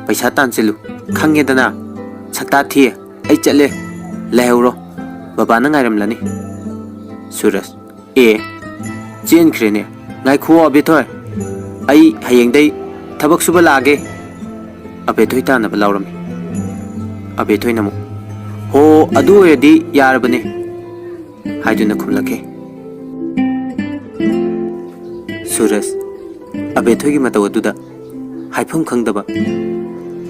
ꯄꯩꯁꯥ ꯇꯥꯟꯁꯤꯜꯂꯨ꯫ ꯈꯪꯉꯦꯗꯅ, ꯁꯛꯇꯥ ꯊꯤ꯫ ꯑꯩ ꯆꯠꯂꯦ, ꯂꯩꯍꯧꯔꯣ꯫ ꯕꯕꯥꯅ ꯉꯥꯏꯔꯝꯂꯅꯤ꯫" ꯁꯨꯔꯖ, "ꯑꯦ, ꯆꯦꯟꯈ꯭ꯔꯦꯅꯦ꯫ ꯉꯥꯏꯈꯨꯑꯣ ꯑꯕꯦꯊꯣꯏ, ꯑꯩ ꯍꯌꯦꯡꯗꯩ ꯊꯕꯛ ꯁꯨꯕ ꯂꯥꯛꯑꯒꯦ꯫" ꯑꯕꯦꯊꯣꯏ ꯇꯥꯟꯅꯕ ꯂꯥꯎꯔꯝꯃꯤ꯫ ꯑꯕꯦꯊꯣꯏꯅ ꯑꯃꯨꯛ, "ꯍꯣ, ꯑꯗꯨ ꯑꯣꯏꯔꯗꯤ ꯌꯥꯔꯕꯅꯦ" ꯍꯥꯏꯗꯨꯅ ꯈꯨꯝꯂꯛꯈꯤ꯫ ꯁꯨꯔꯖ, ꯑꯕꯦꯊꯣꯏꯒꯤ ꯃꯇꯧ ꯑꯗꯨꯗ ꯍꯥꯏꯐꯝ ꯈꯪꯗꯕ,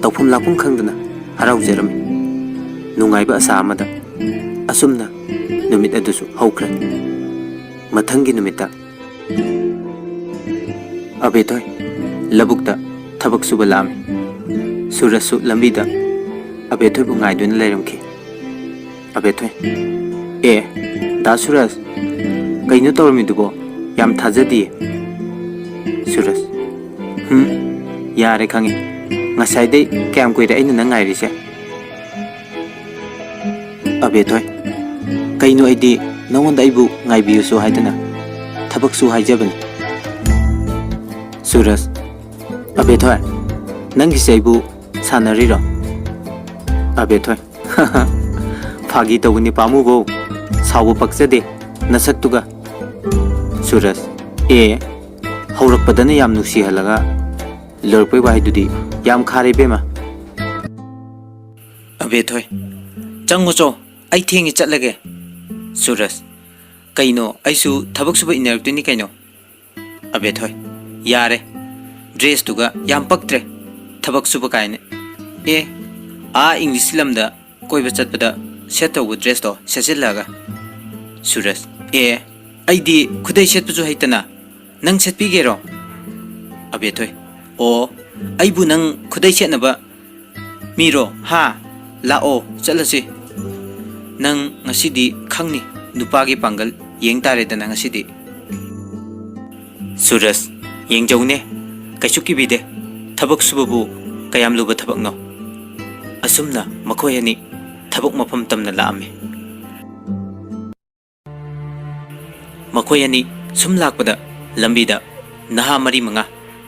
ꯇꯧꯐꯝ ꯂꯥꯛꯐꯝ ꯈꯪꯗꯅ ꯍꯔꯥꯎꯖꯔꯝꯃꯤ꯫ ꯅꯨꯡꯉꯥꯏꯕ ꯑꯁꯥ ꯑꯃꯗ ꯑꯁꯨꯝꯅ ꯅꯨꯃꯤꯠ ꯑꯗꯨꯁꯨ ꯍꯧꯈ꯭ꯔꯦ꯫ ꯃꯊꯪꯒꯤ ꯅꯨꯃꯤꯠꯇ ꯑꯕꯦꯊꯣꯏ ꯂꯧꯕꯨꯛꯇ ꯊꯕꯛ ꯁꯨꯕ ꯂꯥꯛꯑꯝꯃꯤ꯫ ꯁꯨꯔꯖꯁꯨ ꯂꯝꯕꯤꯗ ꯑꯕꯦꯊꯣꯏꯕꯨ ꯉꯥꯏꯗꯨꯅ ꯂꯩꯔꯝꯈꯤ꯫ ꯑꯕꯦꯊꯣꯏ, "ꯑꯦ, ꯗꯥ ꯁꯨꯔꯖ, ꯀꯩꯅꯣ ꯇꯧꯔꯝꯃꯤꯗꯨꯕꯣ? ꯌꯥꯝ ꯊꯥꯖꯗꯤꯌꯦ꯫" ꯁꯨꯔꯖ, "ꯍꯨꯝ, ꯌꯥꯔꯦ ꯈꯪꯉꯦ꯫ ꯉꯁꯥꯏꯗꯩ ꯀꯌꯥꯝ ꯀꯨꯏꯔꯦ ꯑꯩꯅ ꯅꯪ ꯉꯥꯏꯔꯤꯁꯦ?" ꯑꯕꯦꯊꯣꯏ, "ꯀꯩꯅꯣ, ꯑꯩꯗꯤ ꯅꯉꯣꯟꯗ ꯑꯩꯕꯨ ꯉꯥꯏꯕꯤꯌꯨꯁꯨ ꯍꯥꯏꯗꯅ ꯊꯕꯛꯁꯨ ꯍꯥꯏꯖꯕꯅꯤ꯫" ꯁꯨꯔꯖ, "ꯑꯕꯦꯊꯣꯏ, ꯅꯪꯒꯤꯁꯦ ꯑꯩꯕꯨ ꯁꯥꯟꯅꯔꯤꯔꯣ?" ꯑꯕꯦꯊꯣꯏ, "ꯐꯥꯒꯤ ꯇꯧꯕꯅꯤ ꯄꯥꯝꯃꯨꯕꯧ, ꯁꯥꯎꯕ ꯄꯛꯆꯗꯦ ꯅꯁꯛꯇꯨꯒ꯫" ꯁꯨꯔꯖ, "ꯑꯦ, ꯍꯧꯔꯛꯄꯗꯅ ꯌꯥꯝ ꯅꯨꯡꯁꯤꯍꯜꯂꯒ ꯂꯣꯏꯔꯛꯄꯩ ꯋꯥꯍꯩꯗꯨꯗꯤ ꯌꯥꯝ ꯈꯥꯔꯦ ꯏꯕꯦꯝꯃ꯫" ꯑꯕꯦꯊꯣꯏ, "ꯆꯪꯉꯨ ꯆꯣ, ꯑꯩ ꯊꯦꯡꯉꯦ, ꯆꯠꯂꯒꯦ꯫" ꯁꯨꯔꯖ, "ꯀꯩꯅꯣ, ꯑꯩꯁꯨ ꯊꯕꯛ ꯁꯨꯕ ꯏꯟꯅꯔꯛꯇꯣꯏꯅꯤ ꯀꯩꯅꯣ꯫" ꯑꯕꯦꯊꯣꯏ, "ꯌꯥꯔꯦ, ꯗ꯭ꯔꯦꯁꯇꯨꯒ ꯌꯥꯝ ꯄꯛꯇ꯭ꯔꯦ, ꯊꯕꯛ ꯁꯨꯕ ꯀꯥꯏꯅ꯫ ꯑꯦ, ꯑꯥ ꯏꯪꯂꯤꯁꯀꯤ ꯂꯝꯗ ꯀꯣꯏꯕ ꯆꯠꯄꯗ ꯁꯦꯠ ꯇꯧꯕ ꯗ꯭ꯔꯦꯁꯇꯣ ꯁꯦꯠꯆꯤꯜꯂꯒ꯫" ꯁꯨꯔꯖ, "ꯑꯦ, ꯑꯩꯗꯤ ꯈꯨꯗꯩ ꯁꯦꯠꯄꯁꯨ ꯍꯩꯇꯅ ꯅꯪ ꯁꯦꯠꯄꯤꯒꯦꯔꯣ? ꯑꯕꯦꯊꯣꯏ, ꯑꯣ, ꯑꯩꯕꯨ ꯅꯪ ꯈꯨꯗꯩ ꯁꯦꯠꯅꯕ ꯃꯤꯔꯣ? ꯍꯥ? ꯂꯥꯛꯑꯣ, ꯆꯠꯂꯁꯤ꯫ ꯅꯪ ꯉꯁꯤꯗꯤ ꯈꯪꯅꯤ, ꯅꯨꯄꯥꯒꯤ ꯄꯥꯡꯒꯜ ꯌꯦꯡ ꯇꯥꯔꯦꯗꯅ ꯉꯁꯤꯗꯤ꯫ ꯁꯨꯔꯖ, ꯌꯦꯡꯖꯧꯅꯦ, ꯀꯩꯁꯨ ꯀꯤꯕꯤꯗꯦ꯫ ꯊꯕꯛ ꯁꯨꯕꯕꯨ ꯀꯌꯥꯝ ꯂꯨꯕ ꯊꯕꯛꯅꯣ? ꯑꯁꯨꯝꯅ ꯃꯈꯣꯏ ꯑꯅꯤ ꯊꯕꯛ ꯃꯐꯝ ꯇꯝꯅ ꯂꯥꯛꯑꯝꯃꯤ꯫ ꯃꯈꯣꯏ ꯑꯅꯤ ꯁꯨꯝ ꯂꯥꯛꯄꯗ ꯂꯝꯕꯤꯗ ꯅꯍꯥ ꯃꯔꯤ ꯃꯉꯥ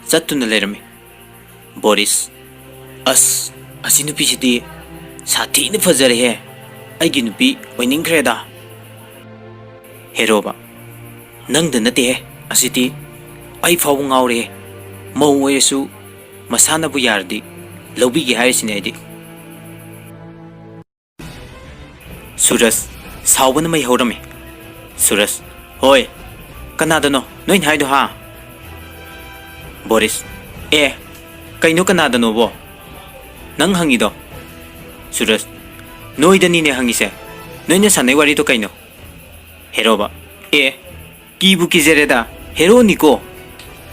ꯆꯠꯇꯨꯅ ꯂꯩꯔꯝꯃꯤ꯫ ꯕꯣꯔꯤꯁ, ꯑꯁ, ꯑꯁꯤ ꯅꯨꯄꯤꯁꯤꯗꯤ ꯁꯥꯊꯤꯅ ꯐꯖꯔꯦꯍꯦ, ꯑꯩꯒꯤ ꯅꯨꯄꯤ ꯑꯣꯏꯅꯤꯡꯈ꯭ꯔꯦꯗ꯫ ꯍꯦꯔꯣꯕ, ꯅꯪꯗ ꯅꯠꯇꯦꯍꯦ, ꯑꯁꯤꯗꯤ ꯑꯩ ꯐꯥꯎꯕ ꯉꯥꯎꯔꯦꯍꯦ꯫ ꯃꯧ ꯑꯣꯏꯔꯁꯨ ꯃꯁꯥꯅꯕꯨ ꯌꯥꯔꯗꯤ ꯂꯧꯕꯤꯒꯦ ꯍꯥꯏꯔꯤꯁꯤꯅꯦ ꯑꯩꯗꯤ꯫ ꯁꯨꯔꯖ, ꯁꯥꯎꯕꯅ ꯃꯩ ꯍꯧꯔꯝꯃꯤ꯫ ꯁꯨꯔꯖ, ꯍꯣꯏ, ꯀꯅꯥꯗꯅꯣ ꯅꯣꯏꯅ ꯍꯥꯏꯗꯣ ꯍꯥ? ꯕꯣꯔꯤꯁ, ꯑꯦ, ꯀꯩꯅꯣ ꯀꯅꯥꯗꯅꯣꯕꯣ ꯅꯪ ꯍꯪꯉꯤꯗꯣ? ꯁꯨꯔꯖ, ꯅꯣꯏꯗꯅꯤꯅꯦ ꯍꯪꯉꯤꯁꯦ꯫ ꯅꯣꯏꯅ ꯁꯥꯟꯅꯩ ꯋꯥꯔꯤꯗꯣ ꯀꯩꯅꯣ? ꯍꯦꯔꯣꯕ, ꯑꯦ, ꯀꯤꯕꯨ ꯀꯤꯖꯔꯦꯗ, ꯍꯦꯔꯣꯅꯤꯀꯣ꯫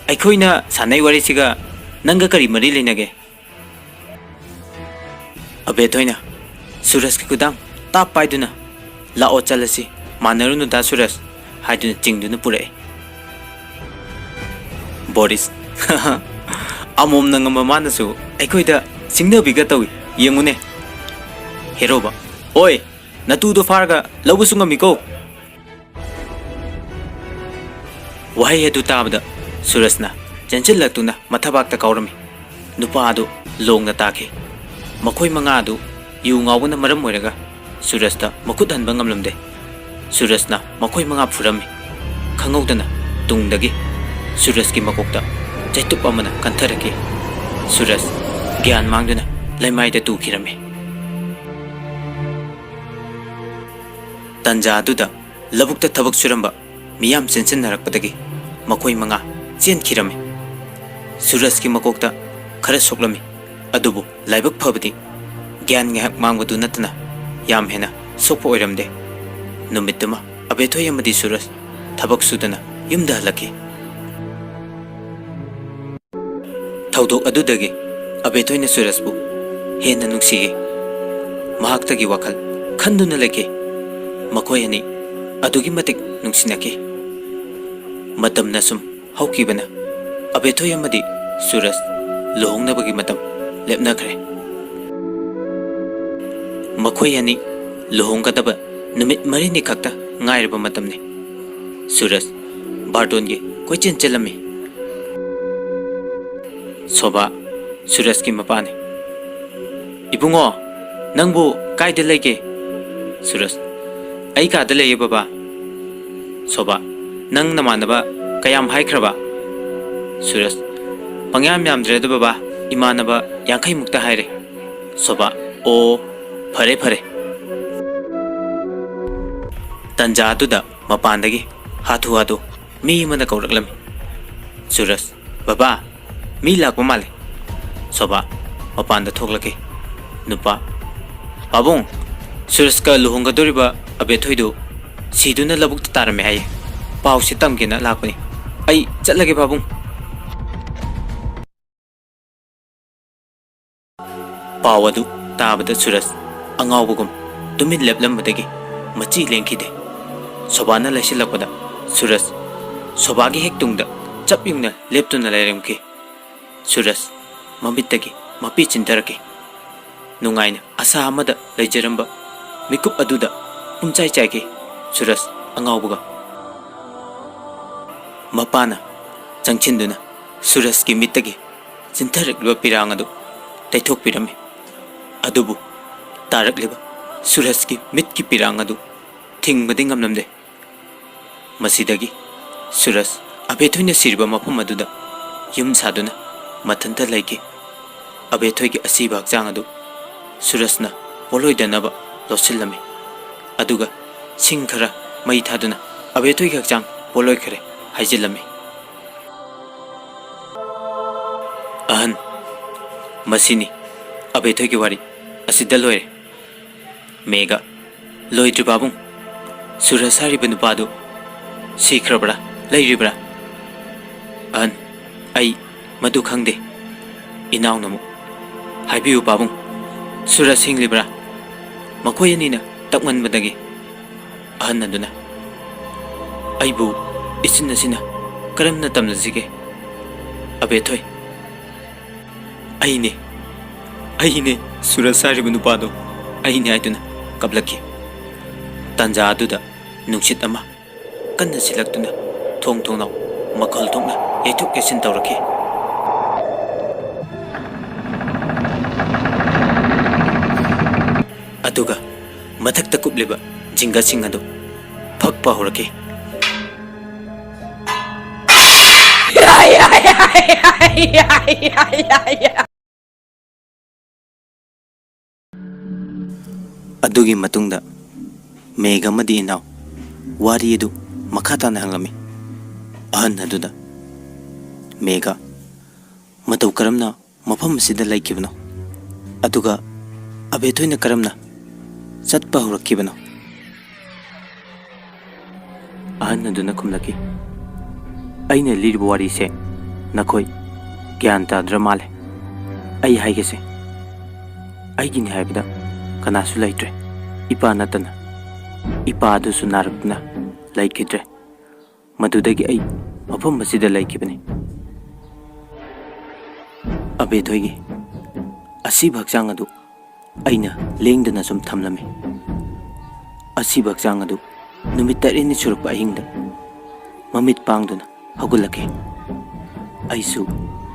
ꯑꯩꯈꯣꯏꯅ ꯁꯥꯟꯅꯩ ꯋꯥꯔꯤꯁꯤꯒ ꯅꯪꯒ ꯀꯔꯤ ꯃꯔꯤ ꯂꯩꯅꯒꯦ? ꯑꯕꯦꯊꯣꯏꯅ ꯁꯨꯔꯖꯀꯤ ꯈꯨꯗꯥꯡ ꯇꯥꯞ ꯄꯥꯏꯗꯨꯅ, "ꯂꯥꯛꯑꯣ ꯆꯠꯂꯁꯤ, ꯃꯥꯟꯅꯔꯨꯅꯨꯗ ꯁꯨꯔꯖ" ꯍꯥꯏꯗꯨꯅ ꯆꯤꯡꯗꯨꯅ ꯄꯨꯔꯛꯏ꯫ ꯕꯣꯔꯤꯁ, "ꯑꯃꯣꯝꯅ ꯉꯝꯕ ꯃꯥꯅꯁꯨ ꯑꯩꯈꯣꯏꯗ ꯁꯤꯡꯅꯕꯤꯒ ꯇꯧꯏ, ꯌꯦꯡꯉꯨꯅꯦ"꯫ ꯍꯦꯔꯣꯕ, "ꯍꯣꯏ, ꯅꯇꯨꯗꯣ ꯐꯥꯔꯒ ꯂꯧꯕꯁꯨ ꯉꯝꯃꯤꯀꯣ"꯫ ꯋꯥꯍꯩ ꯑꯗꯨ ꯇꯥꯕꯗ ꯁꯨꯔꯖꯅ ꯆꯦꯟꯁꯤꯜꯂꯛꯇꯨꯅ ꯃꯊꯕꯥꯛꯇ ꯀꯥꯎꯔꯝꯃꯤ꯫ ꯅꯨꯄꯥ ꯑꯗꯨ ꯂꯣꯡꯅ ꯇꯥꯈꯤ꯫ ꯃꯈꯣꯏ ꯃꯉꯥ ꯑꯗꯨ ꯌꯨ ꯉꯥꯎꯕꯅ ꯃꯔꯝ ꯑꯣꯏꯔꯒ ꯁꯨꯔꯖꯇ ꯃꯈꯨꯠ ꯍꯟꯕ ꯉꯝꯂꯝꯗꯦ꯫ ꯁꯨꯔꯖꯅ ꯃꯈꯣꯏ ꯃꯉꯥ ꯐꯨꯔꯝꯃꯤ꯫ ꯈꯪꯍꯧꯗꯅ ꯇꯨꯡꯗꯒꯤ ꯁꯨꯔꯖꯀꯤ ꯃꯀꯣꯛꯇ ꯆꯩꯇꯨꯞ ꯑꯃꯅ ꯀꯟꯊꯔꯛꯈꯤ꯫ ꯁꯨꯔꯖ ꯒ꯭ꯌꯥꯟ ꯃꯥꯡꯗꯨꯅ ꯂꯩꯃꯥꯏꯗ ꯇꯨꯈꯤꯔꯝꯃꯤ꯫ ꯇꯟꯖꯥ ꯑꯗꯨꯗ ꯂꯧꯕꯨꯛꯇ ꯊꯕꯛ ꯁꯨꯔꯝꯕ ꯃꯤꯌꯥꯝ ꯆꯦꯟꯁꯤꯟꯅꯔꯛꯄꯗꯒꯤ ꯃꯈꯣꯏ ꯃꯉꯥ ꯆꯦꯟꯈꯤꯔꯝꯃꯤ꯫ ꯁꯨꯔꯖꯀꯤ ꯃꯀꯣꯛꯇ ꯈꯔ ꯁꯣꯛꯂꯝꯃꯤ, ꯑꯗꯨꯕꯨ ꯂꯥꯏꯕꯛ ꯐꯕꯗꯤ ꯒ꯭ꯌꯥꯟ ꯉꯥꯏꯍꯥꯛ ꯃꯥꯡꯕꯗꯨ ꯅꯠꯇꯅ ꯌꯥꯝ ꯍꯦꯟꯅ ꯁꯣꯛꯄ ꯑꯣꯏꯔꯝꯗꯦ꯫ ꯅꯨꯃꯤꯠꯇꯨꯃ ꯑꯕꯦꯊꯣꯏ ꯑꯃꯗꯤ ꯁꯨꯔꯖ ꯊꯕꯛ ꯁꯨꯗꯅ ꯌꯨꯝꯗ ꯍꯜꯂꯛꯈꯤ꯫ ꯊꯧꯗꯣꯛ ꯑꯗꯨꯗꯒꯤ ꯑꯕꯦꯊꯣꯏꯅ ꯁꯨꯔꯖꯄꯨ ꯍꯦꯟꯅ ꯅꯨꯡꯁꯤꯈꯤ꯫ ꯃꯍꯥꯛꯇꯒꯤ ꯋꯥꯈꯜ ꯈꯟꯗꯨꯅ ꯂꯩꯈꯤ꯫ ꯃꯈꯣꯏ ꯑꯅꯤ ꯑꯗꯨꯛꯀꯤ ꯃꯇꯤꯛ ꯅꯨꯡꯁꯤꯅꯈꯤ꯫ ꯃꯇꯝꯅ ꯁꯨꯝ ꯍꯧꯈꯤꯕꯅ ꯑꯕꯦꯊꯣꯏ ꯑꯃꯗꯤ ꯁꯨꯔꯖ ꯂꯨꯍꯣꯡꯅꯕꯒꯤ ꯃꯇꯝ ꯂꯦꯞꯅꯈ꯭ꯔꯦ꯫ ꯃꯈꯣꯏ ꯑꯅꯤ ꯂꯨꯍꯣꯡꯒꯗꯕ ꯅꯨꯃꯤꯠ ꯃꯔꯤꯅꯤ ꯈꯛꯇ ꯉꯥꯏꯔꯕ ꯃꯇꯝꯅꯤ꯫ ꯁꯨꯔꯖ ꯕꯥꯔꯇꯣꯟꯒꯤ ꯀꯣꯏꯆꯦꯟ ꯆꯦꯜꯂꯝꯃꯤ꯫ ꯁꯣꯚꯥ, ꯁꯨꯔꯖꯀꯤ ꯃꯄꯥꯅꯤ꯫ "ꯏꯕꯨꯡꯉꯣ, ꯅꯪꯕꯨ ꯀꯥꯏꯗ ꯂꯩꯒꯦ?" ꯁꯨꯔꯖ, "ꯑꯩ ꯀꯥꯗ ꯂꯩꯌꯦ ꯕꯕꯥ꯫" ꯁꯣꯚꯥ, "ꯅꯪ ꯅꯃꯥꯟꯅꯕ ꯀꯌꯥꯝ ꯍꯥꯏꯈ꯭ꯔꯕ?" ꯁꯨꯔꯖ, "ꯄꯪꯌꯥꯝ ꯌꯥꯝꯗ꯭ꯔꯦꯗ ꯕꯕꯥ, ꯏꯃꯥꯟꯅꯕ ꯌꯥꯡꯈꯩꯃꯨꯛꯇ ꯍꯥꯏꯔꯦ꯫" ꯁꯣꯚꯥ, "ꯑꯣ, ꯐꯔꯦ ꯐꯔꯦ꯫" ꯇꯟꯖꯥ ꯑꯗꯨꯗ ꯃꯄꯥꯟꯗꯒꯤ ꯍꯥꯊꯨ ꯍꯥꯊꯨ ꯃꯤ ꯑꯃꯅ ꯀꯧꯔꯛꯂꯝꯃꯤ꯫ ꯁꯨꯔꯖ, "ꯕꯕꯥ, ꯃꯤ ꯂꯥꯛꯄ ꯃꯥꯜꯂꯦ꯫" ꯁꯣꯚꯥ ꯃꯄꯥꯟꯗ ꯊꯣꯛꯂꯛꯈꯤ꯫ ꯅꯨꯄꯥ, "ꯄꯥꯕꯨꯡ, ꯁꯨꯔꯖꯀ ꯂꯨꯍꯣꯡꯒꯗꯧꯔꯤꯕ ꯑꯕꯦꯊꯣꯏꯗꯨ ꯁꯤꯗꯨꯅ ꯂꯧꯕꯨꯛꯇ ꯇꯥꯔꯝꯃꯦ ꯍꯥꯏꯌꯦ꯫ ꯄꯥꯎꯁꯦ ꯇꯝꯒꯦꯅ ꯂꯥꯛꯄꯅꯤ꯫ ꯑꯩ ꯆꯠꯂꯒꯦ ꯄꯥꯕꯨꯡ꯫" ꯄꯥꯎ ꯑꯗꯨ ꯇꯥꯕꯗ ꯁꯨꯔꯖ ꯑꯉꯥꯎꯕꯒꯨꯝ ꯇꯨꯃꯤꯟ ꯂꯦꯞꯂꯝꯕꯗꯒꯤ ꯃꯆꯤ ꯂꯦꯡꯈꯤꯗꯦ꯫ ꯁꯣꯚꯥꯅ ꯂꯩꯁꯤꯜꯂꯛꯄꯗ ꯁꯨꯔꯖ ꯁꯣꯚꯥꯒꯤ ꯍꯦꯛ ꯇꯨꯡꯗ ꯆꯞ ꯌꯨꯡꯅ ꯂꯦꯞꯇꯨꯅ ꯂꯩꯔꯝꯈꯤ꯫ ꯁꯨꯔꯖ ꯃꯃꯤꯠꯇꯒꯤ ꯃꯄꯤ ꯆꯤꯟꯊꯔꯛꯈꯤ꯫ ꯅꯨꯡꯉꯥꯏꯅ ꯑꯁꯥ ꯑꯃꯗ ꯂꯩꯖꯔꯝꯕ ꯃꯤꯀꯨꯞ ꯑꯗꯨꯗ ꯄꯨꯝꯆꯥꯏ ꯆꯥꯏꯈꯤ ꯁꯨꯔꯖ ꯑꯉꯥꯎꯕꯒ꯫ ꯃꯄꯥꯅ ꯆꯪꯁꯤꯟꯗꯨꯅ ꯁꯨꯔꯖꯀꯤ ꯃꯤꯠꯇꯒꯤ ꯆꯤꯟꯊꯔꯛꯂꯤꯕ ꯄꯤꯔꯥꯡ ꯑꯗꯨ ꯇꯩꯊꯣꯛꯄꯤꯔꯝꯃꯤ꯫ ꯑꯗꯨꯕꯨ ꯇꯥꯔꯛꯂꯤꯕ ꯁꯨꯔꯖꯀꯤ ꯃꯤꯠꯀꯤ ꯄꯤꯔꯥꯡ ꯑꯗꯨ ꯊꯤꯡꯕꯗꯤ ꯉꯝꯂꯝꯗꯦ꯫ ꯃꯁꯤꯗꯒꯤ ꯁꯨꯔꯖ ꯑꯕꯦꯊꯣꯏꯅ ꯁꯤꯔꯤꯕ ꯃꯐꯝ ꯑꯗꯨꯗ ꯌꯨꯝ ꯁꯥꯗꯨꯅ ꯃꯊꯟꯇ ꯂꯩꯈꯤ꯫ ꯑꯕꯦꯊꯣꯏꯒꯤ ꯑꯁꯤꯕ ꯍꯛꯆꯥꯡ ꯑꯗꯨ ꯁꯨꯔꯖꯅ ꯄꯣꯠꯂꯣꯏꯗꯅꯕ ꯂꯣꯠꯁꯤꯜꯂꯝꯃꯤ꯫ ꯑꯗꯨꯒ ꯁꯤꯡ ꯈꯔ ꯃꯩ ꯊꯥꯗꯨꯅ ꯑꯕꯦꯊꯣꯏꯒꯤ ꯍꯛꯆꯥꯡ ꯄꯣꯠꯂꯣꯏꯈ꯭ꯔꯦ ꯍꯥꯏꯖꯤꯜꯂꯝꯃꯤ꯫ ꯑꯍꯟ, ꯃꯁꯤꯅꯤ ꯑꯕꯦꯊꯣꯏꯒꯤ ꯋꯥꯔꯤ꯫ ꯑꯁꯤꯗ ꯂꯣꯏꯔꯦ꯫ ꯃꯦꯘ, ꯂꯣꯏꯗ꯭ꯔꯤ ꯄꯥꯕꯨꯡ꯫ ꯁꯨꯔꯖ ꯍꯥꯏꯔꯤꯕ ꯅꯨꯄꯥꯗꯨ ꯁꯤꯈ꯭ꯔꯕ꯭ꯔꯥ? ꯂꯩꯔꯤꯕ꯭ꯔꯥ? ꯑꯍꯟ, ꯑꯩ ꯃꯗꯨ ꯈꯪꯗꯦ꯫ ꯏꯅꯥꯎꯅ ꯑꯃꯨꯛ, "ꯍꯥꯏꯕꯤꯌꯨ ꯄꯥꯕꯨꯡ, ꯁꯨꯔꯖ ꯍꯤꯡꯂꯤꯕ꯭ꯔꯥ?" ꯃꯈꯣꯏ ꯑꯅꯤꯅ ꯇꯞꯉꯟꯕꯗꯒꯤ ꯑꯍꯟ ꯑꯗꯨꯅ, "ꯑꯩꯕꯨ ꯏꯆꯤꯟ ꯑꯁꯤꯅ ꯀꯔꯝꯅ ꯇꯝꯅꯁꯤꯒꯦ? ꯑꯕꯦꯊꯣꯏ, ꯑꯩꯅꯦ, ꯑꯩꯅꯦ ꯁꯨꯔꯖ ꯍꯥꯏꯔꯤꯕ ꯅꯨꯄꯥꯗꯣ, ꯑꯩꯅꯦ" ꯍꯥꯏꯗꯨꯅ ꯀꯞꯂꯛꯈꯤ꯫ ꯇꯥꯟꯖꯥ ꯑꯗꯨꯗ ꯅꯨꯡꯁꯤꯠ ꯑꯃ ꯀꯟꯅ ꯁꯤꯜꯂꯛꯇꯨꯅ ꯊꯣꯡ ꯊꯣꯡꯅꯥꯎ ꯃꯈꯜ ꯊꯣꯛꯅ ꯌꯩꯊꯣꯛ ꯌꯩꯁꯤꯟ ꯇꯧꯔꯛꯈꯤ꯫ ꯑꯗꯨꯒ ꯃꯊꯛꯇ ꯀꯨꯞꯂꯤꯕ ꯖꯤꯡꯒꯁꯤꯡ ꯑꯗꯨ ꯐꯛꯄ ꯍꯧꯔꯛꯈꯤ꯫ ꯑꯗꯨꯒꯤ ꯃꯇꯨꯡꯗ ꯃꯦꯘ ꯑꯃꯗꯤ ꯏꯅꯥꯎ ꯋꯥꯔꯤ ꯑꯗꯨ ꯃꯈꯥ ꯇꯥꯅ ꯍꯪꯂꯝꯃꯤ꯫ ꯑꯍꯟ ꯑꯗꯨꯗ ꯃꯦꯘ ꯃꯇꯧ ꯀꯔꯝꯅ ꯃꯐꯝ ꯑꯁꯤꯗ ꯂꯩꯈꯤꯕꯅꯣ? ꯑꯗꯨꯒ ꯑꯕꯦꯊꯣꯏꯅ ꯀꯔꯝꯅ ꯆꯠꯄ ꯍꯧꯔꯛꯈꯤꯕꯅꯣ? ꯑꯍꯟ ꯑꯗꯨꯅ ꯈꯨꯝꯂꯛꯈꯤ, "ꯑꯩꯅ ꯂꯤꯔꯤꯕ ꯋꯥꯔꯤꯁꯦ ꯅꯈꯣꯏ ꯒ꯭ꯌꯥꯟ ꯇꯥꯗ꯭ꯔ ꯃꯥꯜꯂꯦ꯫ ꯑꯩ ꯍꯥꯏꯒꯦꯁꯦ, ꯑꯩꯒꯤꯅꯤ ꯍꯥꯏꯕꯗ ꯀꯅꯥꯁꯨ ꯂꯩꯇ꯭ꯔꯦ꯫ ꯏꯄꯥ ꯅꯠꯇꯅ꯫ ꯏꯄꯥ ꯑꯗꯨꯁꯨ ꯅꯥꯔꯛꯇꯨꯅ ꯂꯩꯈꯤꯗ꯭ꯔꯦ꯫ ꯃꯗꯨꯗꯒꯤ ꯑꯩ ꯃꯐꯝ ꯑꯁꯤꯗ ꯂꯩꯈꯤꯕꯅꯤ꯫ ꯑꯕꯦꯊꯣꯏꯒꯤ ꯑꯁꯤꯕ ꯍꯛꯆꯥꯡ ꯑꯗꯨ ꯑꯩꯅ ꯂꯦꯡꯗꯅ ꯁꯨꯝ ꯊꯝꯂꯝꯃꯤ꯫ ꯑꯁꯤꯕ ꯍꯛꯆꯥꯡ ꯑꯗꯨ ꯅꯨꯃꯤꯠ ꯇꯔꯦꯠꯅꯤ ꯁꯨꯔꯛꯄ ꯑꯍꯤꯡꯗ ꯃꯃꯤꯠ ꯄꯥꯡꯗꯨꯅ ꯍꯧꯒꯠꯂꯛꯈꯤ꯫ ꯑꯩꯁꯨ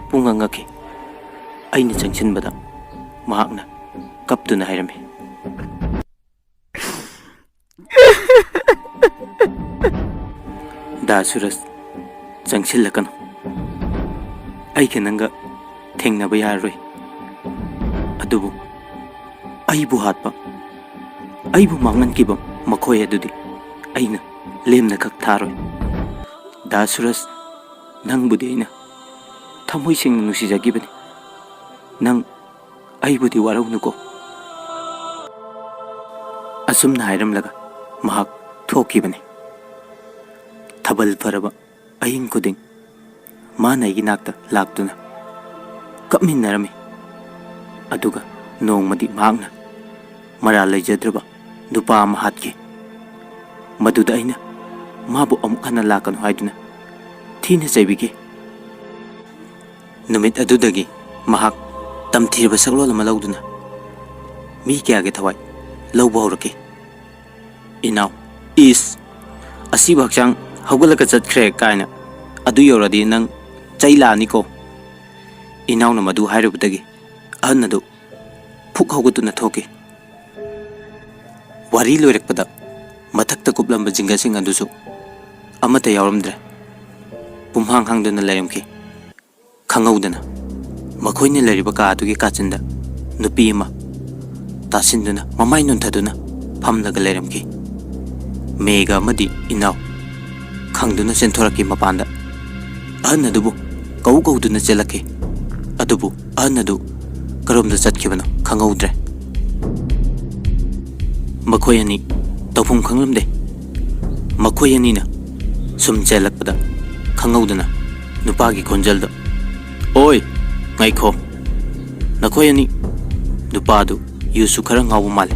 ꯄꯨꯡꯉꯛ ꯉꯛꯈꯤ꯫ ꯑꯩꯅ ꯆꯪꯁꯤꯟꯕꯗ ꯃꯍꯥꯛꯅ ꯀꯞꯇꯨꯅ ꯍꯥꯏꯔꯝꯃꯤ, 'ꯗꯥ ꯁꯨꯔꯖ, ꯆꯪꯁꯤꯜꯂꯛꯀꯅꯨ꯫ ꯑꯩꯒ ꯅꯪꯒ ꯊꯦꯡꯅꯕ ꯌꯥꯔꯔꯣꯏ꯫ ꯑꯗꯨꯕꯨ ꯑꯩꯕꯨ ꯍꯥꯠꯄ, ꯑꯩꯕꯨ ꯃꯥꯡꯍꯟꯈꯤꯕ ꯃꯈꯣꯏ ꯑꯗꯨꯗꯤ ꯑꯩꯅ ꯂꯦꯝꯅ ꯈꯛ ꯊꯥꯔꯣꯏ꯫ ꯗꯥ ꯁꯨꯔꯖ, ꯅꯪꯕꯨꯗꯤ ꯑꯩꯅ ꯊꯃꯣꯏ ꯁꯦꯡꯅ ꯅꯨꯡꯁꯤꯖꯈꯤꯕꯅꯤ꯫ ꯅꯪ ꯑꯩꯕꯨꯗꯤ ꯋꯥꯔꯧꯅꯨꯀꯣ.' ꯑꯁꯨꯝꯅ ꯍꯥꯏꯔꯝꯂꯒ ꯃꯍꯥꯛ ꯊꯣꯛꯈꯤꯕꯅꯤ꯫ ꯊꯥꯕꯜ ꯐꯔꯕ ꯑꯍꯤꯡ ꯈꯨꯗꯤꯡ ꯃꯥꯅ ꯑꯩꯒꯤ ꯅꯥꯛꯇ ꯂꯥꯛꯇꯨꯅ ꯀꯞꯃꯤꯟꯅꯔꯝꯃꯤ꯫ ꯑꯗꯨꯒ ꯅꯣꯡꯃꯗꯤ ꯃꯍꯥꯛꯅ ꯃꯔꯥꯜ ꯂꯩꯖꯗ꯭ꯔꯕ ꯅꯨꯄꯥ ꯑꯃ ꯍꯥꯠꯈꯤ꯫ ꯃꯗꯨꯗ ꯑꯩꯅ ꯃꯥꯕꯨ ꯑꯃꯨꯛ ꯍꯟꯅ ꯂꯥꯛꯀꯅꯨ ꯍꯥꯏꯗꯨꯅ ꯊꯤꯅ ꯆꯩꯕꯤꯈꯤ꯫ ꯅꯨꯃꯤꯠ ꯑꯗꯨꯗꯒꯤ ꯃꯍꯥꯛ ꯇꯝꯊꯤꯔꯕ ꯁꯛꯂꯣꯟ ꯑꯃ ꯂꯧꯗꯨꯅ ꯃꯤ ꯀꯌꯥꯒꯤ ꯊꯋꯥꯏ ꯂꯧꯕ ꯍꯧꯔꯛꯈꯤ꯫ "ꯏꯅꯥꯎ, ꯏꯁ, ꯑꯁꯤꯕ ꯍꯛꯆꯥꯡ ꯍꯧꯒꯠꯂꯒ ꯆꯠꯈ꯭ꯔꯦ" ꯀꯥꯏꯅ, "ꯑꯗꯨ ꯌꯧꯔꯗꯤ ꯅꯪ ꯆꯩ ꯂꯥꯛꯑꯅꯤꯀꯣ"꯫ ꯏꯅꯥꯎꯅ ꯃꯗꯨ ꯍꯥꯏꯔꯨꯕꯗꯒꯤ ꯑꯍꯟ ꯑꯗꯨ ꯐꯨꯛ ꯍꯧꯒꯠꯇꯨꯅ ꯊꯣꯛꯈꯤ꯫ ꯋꯥꯔꯤ ꯂꯣꯏꯔꯛꯄꯗ ꯃꯊꯛꯇ ꯀꯨꯞꯂꯝꯕ ꯖꯤꯡꯒꯁꯤꯡ ꯑꯗꯨꯁꯨ ꯑꯃꯠꯇ ꯌꯥꯎꯔꯝꯗ꯭ꯔꯦ꯫ ꯄꯨꯝꯍꯥꯡ ꯍꯥꯡꯗꯨꯅ ꯂꯩꯔꯝꯈꯤ꯫ ꯈꯪꯍꯧꯗꯅ ꯃꯈꯣꯏꯅ ꯂꯩꯔꯤꯕ ꯀꯥ ꯑꯗꯨꯒꯤ ꯀꯥꯆꯤꯟꯗ ꯅꯨꯄꯤ ꯑꯃ ꯇꯥꯁꯤꯟꯗꯨꯅ ꯃꯃꯥꯏ ꯅꯣꯟꯊꯗꯨꯅ ꯐꯝꯂꯒ ꯂꯩꯔꯝꯈꯤ꯫ ꯃꯦꯒ ꯑꯃꯗꯤ ꯏꯅꯥꯎ ꯈꯪꯗꯨꯅ ꯆꯦꯟꯊꯣꯔꯛꯈꯤ ꯃꯄꯥꯟꯗ꯫ ꯑꯍꯟ ꯑꯗꯨꯕꯨ ꯀꯧ ꯀꯧꯗꯨꯅ ꯆꯦꯜꯂꯛꯈꯤ꯫ ꯑꯗꯨꯕꯨ ꯑꯍꯟ ꯑꯗꯨ ꯀꯔꯣꯝꯗ ꯆꯠꯈꯤꯕꯅꯣ ꯈꯪꯍꯧꯗ꯭ꯔꯦ꯫ ꯃꯈꯣꯏ ꯑꯅꯤ ꯇꯧꯐꯝ ꯈꯪꯂꯝꯗꯦ꯫ ꯃꯈꯣꯏ ꯑꯅꯤꯅ ꯁꯨꯝ ꯆꯦꯜꯂꯛꯄꯗ ꯈꯪꯍꯧꯗꯅ ꯅꯨꯄꯥꯒꯤ ꯈꯣꯟꯖꯦꯜꯗ, "ꯑꯣꯏ, ꯉꯥꯏꯈꯣ, ꯅꯈꯣꯏ ꯑꯅꯤ!" ꯅꯨꯄꯥꯗꯨ ꯌꯨꯁꯨ ꯈꯔ ꯉꯥꯎꯕ ꯃꯥꯜꯂꯤ꯫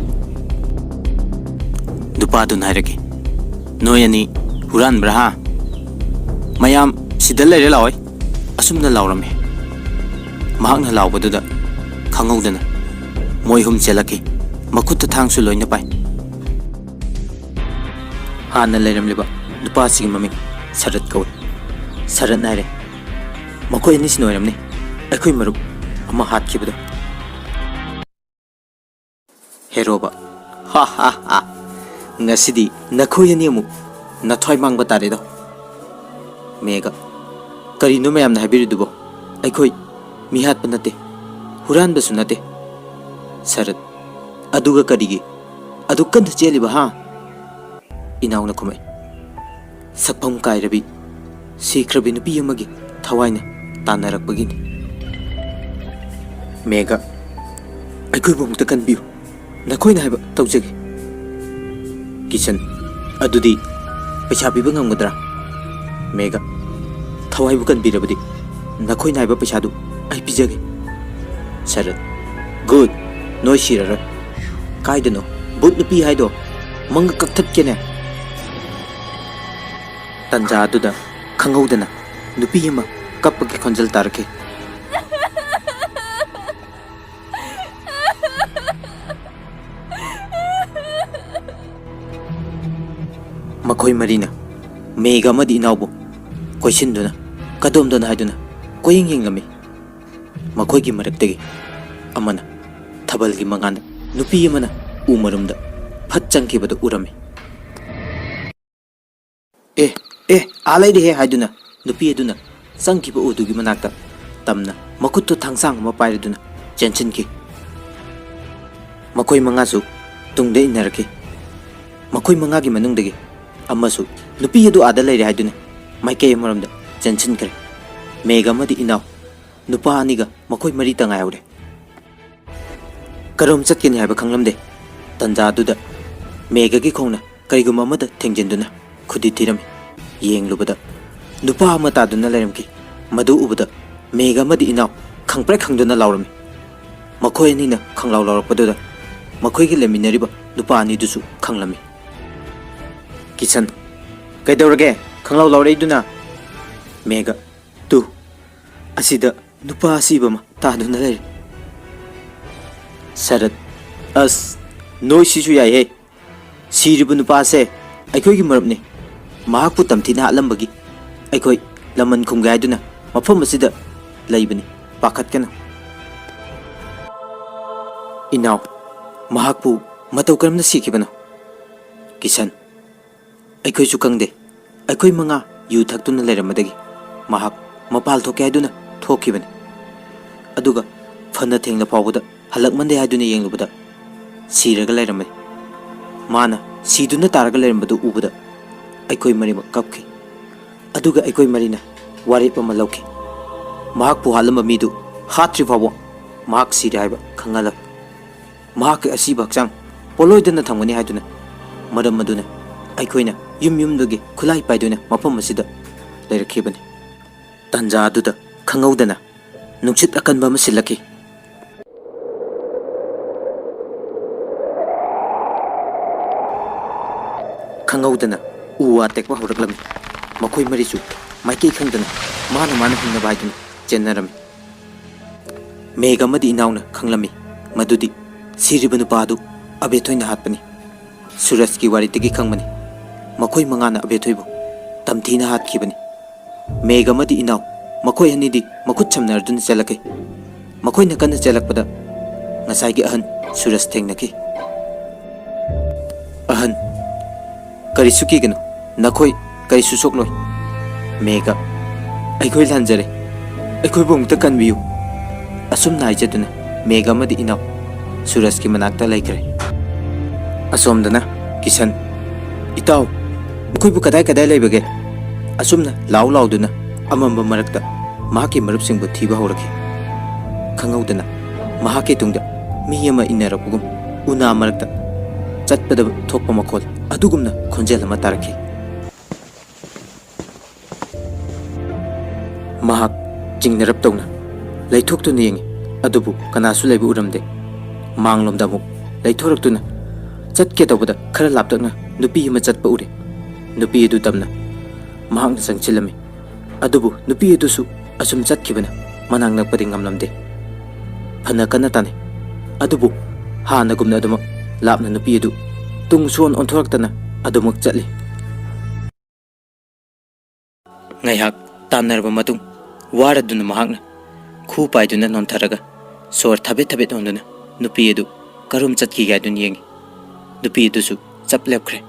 ꯅꯨꯄꯥꯗꯨꯅ ꯍꯥꯏꯔꯛꯈꯤ, "ꯅꯣꯏ ꯑꯅꯤ ꯍꯨꯔꯥꯟꯕ꯭ꯔꯥ ꯍꯥ? ꯃꯌꯥꯝ ꯁꯤꯗ ꯂꯩꯔꯦ ꯂꯥꯛꯑꯣꯏ!" ꯑꯁꯨꯝꯅ ꯂꯥꯎꯔꯝꯃꯤ꯫ ꯃꯍꯥꯛꯅ ꯂꯥꯎꯕꯗꯨꯗ ꯈꯪꯍꯧꯗꯅ ꯃꯣꯏ ꯑꯍꯨꯝ ꯆꯦꯜꯂꯛꯈꯤ꯫ ꯃꯈꯨꯠꯇ ꯊꯥꯡꯁꯨ ꯂꯣꯏꯅ ꯄꯥꯏ꯫ ꯍꯥꯟꯅ ꯂꯩꯔꯝꯂꯤꯕ ꯅꯨꯄꯥꯁꯤꯒꯤ ꯃꯃꯤꯡ ꯁꯔꯠ ꯀꯧꯏ꯫ ꯁꯔꯠꯅ ꯍꯥꯏꯔꯦ, "ꯃꯈꯣꯏ ꯑꯅꯤꯁꯤꯅ ꯑꯣꯏꯔꯝꯅꯤ ꯑꯩꯈꯣꯏ ꯃꯔꯨꯞ ꯑꯃ ꯍꯥꯠꯈꯤꯕꯗꯣ"꯫ ꯍꯦꯔꯣꯕ, "ꯍꯥ ꯍꯥ ꯍꯥ, ꯉꯁꯤꯗꯤ ꯅꯈꯣꯏ ꯑꯅꯤ ꯑꯃꯨꯛ ꯅꯊ꯭ꯋꯥꯏ ꯃꯥꯡꯕ ꯇꯥꯔꯦꯗꯣ"꯫ ꯃꯦꯒ, "ꯀꯔꯤꯅꯣ ꯃꯌꯥꯝꯅ ꯍꯥꯏꯕꯤꯔꯤꯗꯨꯕꯣ? ꯑꯩꯈꯣꯏ ꯃꯤꯍꯥꯠꯄ ꯅꯠꯇꯦ, ꯍꯨꯔꯥꯟꯕꯁꯨ ꯅꯠꯇꯦ"꯫ ꯁꯔꯠ, "ꯑꯗꯨꯒ ꯀꯔꯤꯒꯤ ꯑꯗꯨꯛ ꯀꯟꯅ ꯆꯦꯜꯂꯤꯕ ꯍꯥ?" ꯏꯅꯥꯎꯅ ꯈꯨꯝꯃꯛꯏ, "ꯁꯛꯐꯝ ꯀꯥꯏꯔꯕꯤ, ꯁꯤꯈ꯭ꯔꯕꯤ ꯅꯨꯄꯤ ꯑꯃꯒꯤ ꯊꯋꯥꯏꯅ ꯇꯥꯟꯅꯔꯛꯄꯒꯤꯅꯤ"꯫ ꯃꯦꯒ, "ꯑꯩꯈꯣꯏꯕꯨ ꯑꯃꯨꯛꯇ ꯀꯟꯕꯤꯌꯨ, ꯅꯈꯣꯏꯅ ꯍꯥꯏꯕ ꯇꯧꯖꯒꯦ"꯫ ꯀꯤꯁꯟ, "ꯑꯗꯨꯗꯤ ꯄꯩꯁꯥ ꯄꯤꯕ ꯉꯝꯒꯗ꯭ꯔꯥ?" ꯃꯦꯒ, ꯊꯋꯥꯏꯕꯨ ꯀꯟꯕꯤꯔꯕꯗꯤ ꯅꯈꯣꯏ ꯅꯥꯏꯕ ꯄꯩꯁꯥꯗꯨ ꯑꯩ ꯄꯤꯖꯒꯦ꯫ ꯁꯔꯠ, ꯒꯨꯗ, ꯅꯣꯏ ꯁꯤꯔꯔꯣꯏ꯫ ꯀꯥꯏꯗꯅꯣ ꯚꯨꯠ ꯅꯨꯄꯤ ꯍꯥꯏꯗꯣ? ꯃꯪꯒ ꯀꯛꯊꯠꯀꯦꯅꯦ꯫ ꯇꯟꯖꯥ ꯑꯗꯨꯗ ꯈꯪꯍꯧꯗꯅ ꯅꯨꯄꯤ ꯑꯃ ꯀꯞꯄꯒꯤ ꯈꯣꯟꯖꯦꯜ ꯇꯥꯔꯛꯈꯤ꯫ ꯃꯈꯣꯏ ꯃꯔꯤꯅ ꯃꯦꯒ ꯑꯃꯗꯤ ꯏꯅꯥꯎꯕꯨ ꯀꯣꯏꯁꯤꯟꯗꯨꯅ, ꯀꯗꯣꯝꯗꯅꯣ ꯍꯥꯏꯗꯨꯅ ꯀꯣꯏꯌꯦꯡ ꯌꯦꯡꯂꯝꯃꯤ꯫ ꯃꯈꯣꯏꯒꯤ ꯃꯔꯛꯇꯒꯤ ꯑꯃꯅ ꯊꯥꯕꯜꯒꯤ ꯃꯉꯥꯜꯗ ꯅꯨꯄꯤ ꯑꯃꯅ ꯎ ꯃꯔꯨꯝꯗ ꯐꯠ ꯆꯪꯈꯤꯕꯗꯨ ꯎꯔꯝꯃꯤ꯫ "ꯑꯦ, ꯑꯦ, ꯑꯥ ꯂꯩꯔꯦꯍꯦ" ꯍꯥꯏꯗꯨꯅ ꯅꯨꯄꯤ ꯑꯗꯨꯅ ꯆꯪꯈꯤꯕ ꯎꯗꯨꯒꯤ ꯃꯅꯥꯛꯇ ꯇꯝꯅ ꯃꯈꯨꯠꯇꯨ ꯊꯥꯡꯁꯥꯡ ꯑꯃ ꯄꯥꯏꯔꯗꯨꯅ ꯆꯦꯟꯁꯤꯟꯈꯤ꯫ ꯃꯈꯣꯏ ꯃꯉꯥꯁꯨ ꯇꯨꯡꯗ ꯏꯟꯅꯔꯛꯈꯤ꯫ ꯃꯈꯣꯏ ꯃꯉꯥꯒꯤ ꯃꯅꯨꯡꯗꯒꯤ ꯑꯃꯁꯨ ꯅꯨꯄꯤ ꯑꯗꯨ ꯑꯥꯗ ꯂꯩꯔꯦ ꯍꯥꯏꯗꯨꯅ ꯃꯥꯏꯀꯩ ꯑꯃꯔꯣꯝꯗ ꯆꯦꯟꯁꯤꯟꯈ꯭ꯔꯦ꯫ ꯃꯦꯒ ꯑꯃꯗꯤ ꯏꯅꯥꯎ ꯅꯨꯄꯥ ꯑꯅꯤꯒ ꯃꯈꯣꯏ ꯃꯔꯤꯇ ꯉꯥꯏꯍꯧꯔꯦ꯫ ꯀꯔꯣꯝ ꯆꯠꯀꯅꯤ ꯍꯥꯏꯕ ꯈꯪꯂꯝꯗꯦ꯫ ꯇꯟꯖꯥ ꯑꯗꯨꯗ ꯃꯦꯒꯒꯤ ꯈꯣꯡꯅ ꯀꯔꯤꯒꯨꯝꯕ ꯑꯃꯗ ꯊꯦꯡꯖꯤꯟꯗꯨꯅ ꯈꯨꯗꯤ ꯊꯤꯔꯝꯃꯤ꯫ ꯌꯦꯡꯂꯨꯕꯗ ꯅꯨꯄꯥ ꯑꯃ ꯇꯥꯗꯨꯅ ꯂꯩꯔꯝꯈꯤ꯫ ꯃꯗꯨ ꯎꯕꯗ ꯃꯦꯒ ꯑꯃꯗꯤ ꯏꯅꯥꯎ ꯈꯪꯄ꯭ꯔꯦꯛ ꯈꯪꯗꯨꯅ ꯂꯥꯎꯔꯝꯃꯤ꯫ ꯃꯈꯣꯏ ꯑꯅꯤꯅ ꯈꯪꯂꯥꯎ ꯂꯥꯎꯔꯛꯄꯗꯨꯗ ꯃꯈꯣꯏꯒ ꯂꯩꯃꯤꯟꯅꯔꯤꯕ ꯅꯨꯄꯥ ꯑꯅꯤꯗꯨꯁꯨ ꯈꯪꯂꯝꯃꯤ꯫ "ꯀꯤꯁꯟ, ꯀꯩꯗꯧꯔꯒꯦ ꯈꯪꯂꯥꯎ ꯂꯥꯎꯔꯛꯏꯗꯨꯅ?" ꯃꯦꯒ, "ꯇꯨ, ꯑꯁꯤꯗ ꯅꯨꯄꯥ ꯑꯁꯤꯕ ꯑꯃ ꯇꯥꯗꯨꯅ ꯂꯩꯔꯦ꯫" ꯁꯔꯠ, "ꯑꯁ, ꯅꯣꯏ ꯁꯤꯁꯨ ꯌꯥꯏꯍꯦ꯫ ꯁꯤꯔꯤꯕ ꯅꯨꯄꯥ ꯑꯁꯦ ꯑꯩꯈꯣꯏꯒꯤ ꯃꯔꯨꯞꯅꯤ꯫ ꯃꯍꯥꯛꯄꯨ ꯇꯝꯊꯤꯅ ꯍꯥꯠꯂꯝꯕꯒꯤ ꯑꯩꯈꯣꯏ ꯂꯃꯟ ꯈꯨꯝꯒꯦ ꯍꯥꯏꯗꯨꯅ ꯃꯐꯝ ꯑꯁꯤꯗ ꯂꯩꯕꯅꯤ꯫ ꯄꯥꯈꯠꯀꯅꯨ꯫" ꯏꯅꯥꯎ, "ꯃꯍꯥꯛꯄꯨ ꯃꯇꯧ ꯀꯔꯝꯅ ꯁꯤꯈꯤꯕꯅꯣ?" ꯀꯤꯁꯟ, "ꯑꯩꯈꯣꯏꯁꯨ ꯈꯪꯗꯦ꯫ ꯑꯩꯈꯣꯏ ꯃꯉꯥ ꯌꯨ ꯊꯛꯇꯨꯅ ꯂꯩꯔꯝꯕꯗꯒꯤ ꯃꯍꯥꯛ ꯃꯄꯥꯜ ꯊꯣꯛꯀꯦ ꯍꯥꯏꯗꯨꯅ ꯊꯣꯛꯈꯤꯕꯅꯤ꯫ ꯑꯗꯨꯒ ꯐꯅ ꯊꯦꯡꯂ ꯐꯥꯎꯕꯗ ꯍꯜꯂꯛꯃꯟꯗꯦ ꯍꯥꯏꯗꯨꯅ ꯌꯦꯡꯂꯨꯕꯗ ꯁꯤꯔꯒ ꯂꯩꯔꯝꯃꯤ꯫ ꯃꯥꯅ ꯁꯤꯗꯨꯅ ꯇꯥꯔꯒ ꯂꯩꯔꯝꯕꯗꯨ ꯎꯕꯗ ꯑꯩꯈꯣꯏ ꯃꯔꯤꯃꯛ ꯀꯞꯈꯤ꯫ ꯑꯗꯨꯒ ꯑꯩꯈꯣꯏ ꯃꯔꯤꯅ ꯋꯥꯔꯦꯞ ꯑꯃ ꯂꯧꯈꯤ꯫ ꯃꯍꯥꯛꯄꯨ ꯍꯥꯠꯂꯝꯕ ꯃꯤꯗꯨ ꯍꯥꯠꯇ꯭ꯔꯤ ꯐꯥꯎꯕ ꯃꯍꯥꯛ ꯁꯤꯔꯦ ꯍꯥꯏꯕ ꯈꯪꯍꯜꯂꯒ ꯃꯍꯥꯛꯀꯤ ꯑꯁꯤꯕ ꯍꯛꯆꯥꯡ ꯄꯣꯠꯂꯣꯏꯗꯅ ꯊꯝꯒꯅꯤ ꯍꯥꯏꯗꯨꯅ, ꯃꯔꯝ ꯑꯗꯨꯅ ꯑꯩꯈꯣꯏꯅ ꯌꯨꯝ ꯌꯨꯝꯗꯒꯤ ꯈꯨꯠꯂꯥꯏ ꯄꯥꯏꯗꯨꯅ ꯃꯐꯝ ꯑꯁꯤꯗ ꯂꯩꯔꯛꯈꯤꯕꯅꯤ꯫ ꯇꯥꯟꯖꯥ ꯑꯗꯨꯗ ꯈꯪꯍꯧꯗꯅ ꯅꯨꯡꯁꯤꯠ ꯑꯀꯟꯕ ꯑꯃ ꯁꯤꯜꯂꯛꯈꯤ꯫ ꯈꯪꯍꯧꯗꯅ ꯎ ꯋꯥ ꯇꯦꯛꯄ ꯍꯧꯔꯛꯂꯝꯃꯤ꯫ ꯃꯈꯣꯏ ꯃꯔꯤꯁꯨ ꯃꯥꯏꯀꯩ ꯈꯪꯗꯅ ꯃꯥꯅ ꯃꯥꯅ ꯍꯤꯡꯅꯕ ꯍꯥꯏꯗꯨꯅ ꯆꯦꯟꯅꯔꯝꯃꯤ꯫ ꯃꯦꯘ ꯑꯃꯗꯤ ꯏꯅꯥꯎꯅ ꯈꯪꯂꯝꯃꯤ ꯃꯗꯨꯗꯤ ꯁꯤꯔꯤꯕ ꯅꯨꯄꯥ ꯑꯗꯨ ꯑꯕꯦꯊꯣꯏꯅ ꯍꯥꯠꯄꯅꯤ꯫ ꯁꯨꯔꯖꯀꯤ ꯋꯥꯔꯤꯗꯒꯤ ꯈꯪꯕꯅꯤ꯫ ꯃꯈꯣꯏ ꯃꯉꯥꯅ ꯑꯕꯦꯊꯣꯏꯕꯨ ꯇꯝꯊꯤꯅ ꯍꯥꯠꯈꯤꯕꯅꯤ꯫ ꯃꯦꯘ ꯑꯃꯗꯤ ꯏꯅꯥꯎ ꯃꯈꯣꯏ ꯑꯅꯤꯗꯤ ꯃꯈꯨꯠ ꯁꯝꯅꯔꯗꯨꯅ ꯆꯦꯜꯂꯛꯈꯤ꯫ ꯃꯈꯣꯏꯅ ꯀꯟꯅ ꯆꯦꯜꯂꯛꯄꯗ ꯉꯁꯥꯏꯒꯤ ꯑꯍꯟ ꯁꯨꯔꯖ ꯊꯦꯡꯅꯈꯤ꯫ "ꯑꯍꯟ, ꯀꯔꯤꯁꯨ ꯀꯤꯒꯅꯨ, ꯅꯈꯣꯏ ꯀꯔꯤꯁꯨ ꯁꯣꯛꯂꯣꯏ꯫" ꯃꯦꯘ, "ꯑꯩꯈꯣꯏ ꯂꯥꯟꯖꯔꯦ, ꯑꯩꯈꯣꯏꯕꯨ ꯑꯃꯨꯛꯇ ꯀꯟꯕꯤꯌꯨ꯫" ꯑꯁꯨꯝꯅ ꯍꯥꯏꯖꯗꯨꯅ ꯃꯦꯘ ꯑꯃꯗꯤ ꯏꯅꯥꯎ ꯁꯨꯔꯖꯀꯤ ꯃꯅꯥꯛꯇ ꯂꯩꯈ꯭ꯔꯦ꯫ ꯑꯁꯣꯝꯗꯅ ꯀꯤꯁꯟ, "ꯏꯇꯥꯎ, ꯃꯈꯣꯏꯕꯨ ꯀꯗꯥꯏ ꯀꯗꯥꯏ ꯂꯩꯕꯒꯦ?" ꯑꯁꯨꯝꯅ ꯂꯥꯎ ꯂꯥꯎꯗꯨꯅ ꯑꯃꯝꯕ ꯃꯔꯛꯇ ꯃꯍꯥꯛꯀꯤ ꯃꯔꯨꯞꯁꯤꯡꯕꯨ ꯊꯤꯕ ꯍꯧꯔꯛꯈꯤ꯫ ꯈꯪꯍꯧꯗꯅ ꯃꯍꯥꯛꯀꯤ ꯇꯨꯡꯗ ꯃꯤ ꯑꯃ ꯏꯟꯅꯔꯛꯄꯒꯨꯝ ꯎꯅꯥ ꯃꯔꯛꯇ ꯆꯠꯄꯗ ꯊꯣꯛꯄ ꯃꯈꯣꯜ ꯑꯗꯨꯒꯨꯝꯅ ꯈꯣꯟꯖꯦꯜ ꯑꯃ ꯇꯥꯔꯛꯈꯤ꯫ ꯃꯍꯥꯛ ꯆꯤꯡꯅꯔꯞ ꯇꯧꯅ ꯂꯩꯊꯣꯛꯇꯨꯅ ꯌꯦꯡꯉꯤ, ꯑꯗꯨꯕꯨ ꯀꯅꯥꯁꯨ ꯂꯩꯕ ꯎꯔꯝꯗꯦ꯫ ꯃꯥꯡꯂꯣꯝꯗ ꯑꯃꯨꯛ ꯂꯩꯊꯣꯔꯛꯇꯨꯅ ꯆꯠꯀꯦ ꯇꯧꯕꯗ ꯈꯔ ꯂꯥꯞꯇꯛꯅ ꯅꯨꯄꯤ ꯑꯃ ꯆꯠꯄ ꯎꯔꯦ꯫ ꯅꯨꯄꯤ ꯑꯗꯨ ꯇꯝꯅ ꯃꯍꯥꯛꯅ ꯆꯪꯁꯤꯜꯂꯝꯃꯤ꯫ ꯑꯗꯨꯕꯨ ꯅꯨꯄꯤ ꯑꯗꯨꯁꯨ ꯑꯁꯨꯝ ꯆꯠꯈꯤꯕꯅ ꯃꯅꯥꯛ ꯅꯛꯄꯗꯤ ꯉꯝꯂꯝꯗꯦ꯫ ꯐꯅ ꯀꯟꯅ ꯇꯥꯟꯅꯩ, ꯑꯗꯨꯕꯨ ꯍꯥꯟꯅꯒꯨꯝꯅ ꯑꯗꯨꯃꯛ ꯂꯥꯞꯅ ꯅꯨꯄꯤ ꯑꯗꯨ ꯇꯨꯡ ꯁꯨꯑꯣꯟ ꯑꯣꯟꯊꯣꯔꯛꯇꯅ ꯑꯗꯨꯃꯛ ꯆꯠꯂꯤ꯫ ꯉꯥꯏꯍꯥꯛ ꯇꯥꯟꯅꯔꯕ ꯃꯇꯨꯡ ꯋꯥꯔꯗꯨꯅ ꯃꯍꯥꯛꯅ ꯈꯨ ꯄꯥꯏꯗꯨꯅ ꯅꯣꯟꯊꯔꯒ ꯁꯣꯔ ꯊꯕꯦꯠ ꯊꯕꯦꯠ ꯍꯣꯟꯗꯨꯅ ꯅꯨꯄꯤ ꯑꯗꯨ ꯀꯔꯣꯝ ꯆꯠꯈꯤꯒꯦ ꯍꯥꯏꯗꯨꯅ ꯌꯦꯡꯉꯤ꯫ ꯅꯨꯄꯤ ꯑꯗꯨꯁꯨ ꯆꯞ ꯂꯦꯞꯈ꯭ꯔꯦ꯫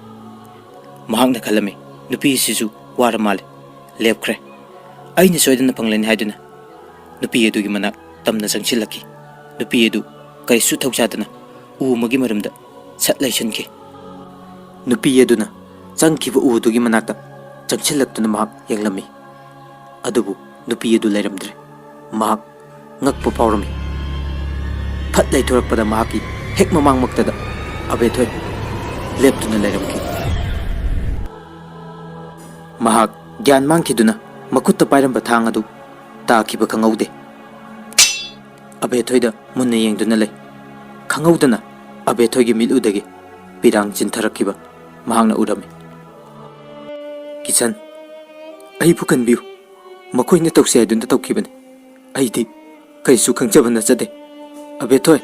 ꯃꯍꯥꯛꯅ ꯈꯜꯂꯝꯃꯤ, "ꯅꯨꯄꯤ ꯑꯁꯤꯁꯨ ꯋꯥꯔ ꯃꯥꯜꯂꯦ, ꯂꯦꯞꯈ꯭ꯔꯦ꯫ ꯑꯩꯅ ꯁꯣꯏꯗꯅ ꯐꯪꯂꯅꯤ" ꯍꯥꯏꯗꯨꯅ ꯅꯨꯄꯤ ꯑꯗꯨꯒꯤ ꯃꯅꯥꯛ ꯇꯝꯅ ꯆꯪꯁꯤꯜꯂꯛꯈꯤ꯫ ꯅꯨꯄꯤ ꯑꯗꯨ ꯀꯔꯤꯁꯨ ꯊꯧꯁꯥꯗꯅ ꯎ ꯑꯃꯒꯤ ꯃꯔꯨꯝꯗ ꯁꯠ ꯂꯩꯁꯤꯟꯈꯤ꯫ ꯅꯨꯄꯤ ꯑꯗꯨꯅ ꯆꯪꯈꯤꯕ ꯎ ꯑꯗꯨꯒꯤ ꯃꯅꯥꯛꯇ ꯆꯪꯁꯤꯜꯂꯛꯇꯨꯅ ꯃꯍꯥꯛ ꯌꯦꯡꯂꯝꯃꯤ꯫ ꯑꯗꯨꯕꯨ ꯅꯨꯄꯤ ꯑꯗꯨ ꯂꯩꯔꯝꯗ꯭ꯔꯦ꯫ ꯃꯍꯥꯛ ꯉꯛꯄ ꯐꯥꯎꯔꯝꯃꯤ꯫ ꯐꯠ ꯂꯩꯊꯣꯔꯛꯄꯗ ꯃꯍꯥꯛꯀꯤ ꯍꯦꯛ ꯃꯃꯥꯡꯃꯛꯇꯗ ꯑꯕꯦꯊꯣꯏ ꯂꯦꯞꯇꯨꯅ ꯂꯩꯔꯝꯈꯤ꯫ ꯃꯍꯥꯛ ꯒ꯭ꯌꯥꯟ ꯃꯥꯡꯈꯤꯗꯨꯅ ꯃꯈꯨꯠꯇ ꯄꯥꯏꯔꯝꯕ ꯊꯥꯡ ꯑꯗꯨ ꯇꯥꯈꯤꯕ ꯈꯪꯍꯧꯗꯦ꯫ ꯑꯕꯦꯊꯣꯏꯗ ꯃꯨꯟꯅ ꯌꯦꯡꯗꯨꯅ ꯂꯩ꯫ ꯈꯪꯍꯧꯗꯅ ꯑꯕꯦꯊꯣꯏꯒꯤ ꯃꯤꯠꯂꯨꯗꯒꯤ ꯄꯤꯔꯥꯡ ꯆꯤꯟꯊꯔꯛꯈꯤꯕ ꯃꯍꯥꯛꯅ ꯎꯔꯝꯃꯤ꯫ "ꯀꯤꯁꯟ, ꯑꯩꯕꯨ ꯀꯟꯕꯤꯌꯨ꯫ ꯃꯈꯣꯏꯅ ꯇꯧꯁꯤ ꯍꯥꯏꯗꯨꯅ ꯇꯧꯈꯤꯕꯅꯤ꯫ ꯑꯩꯗꯤ ꯀꯔꯤꯁꯨ ꯈꯪꯖꯕ ꯅꯠꯆꯗꯦ꯫ ꯑꯕꯦꯊꯣꯏ,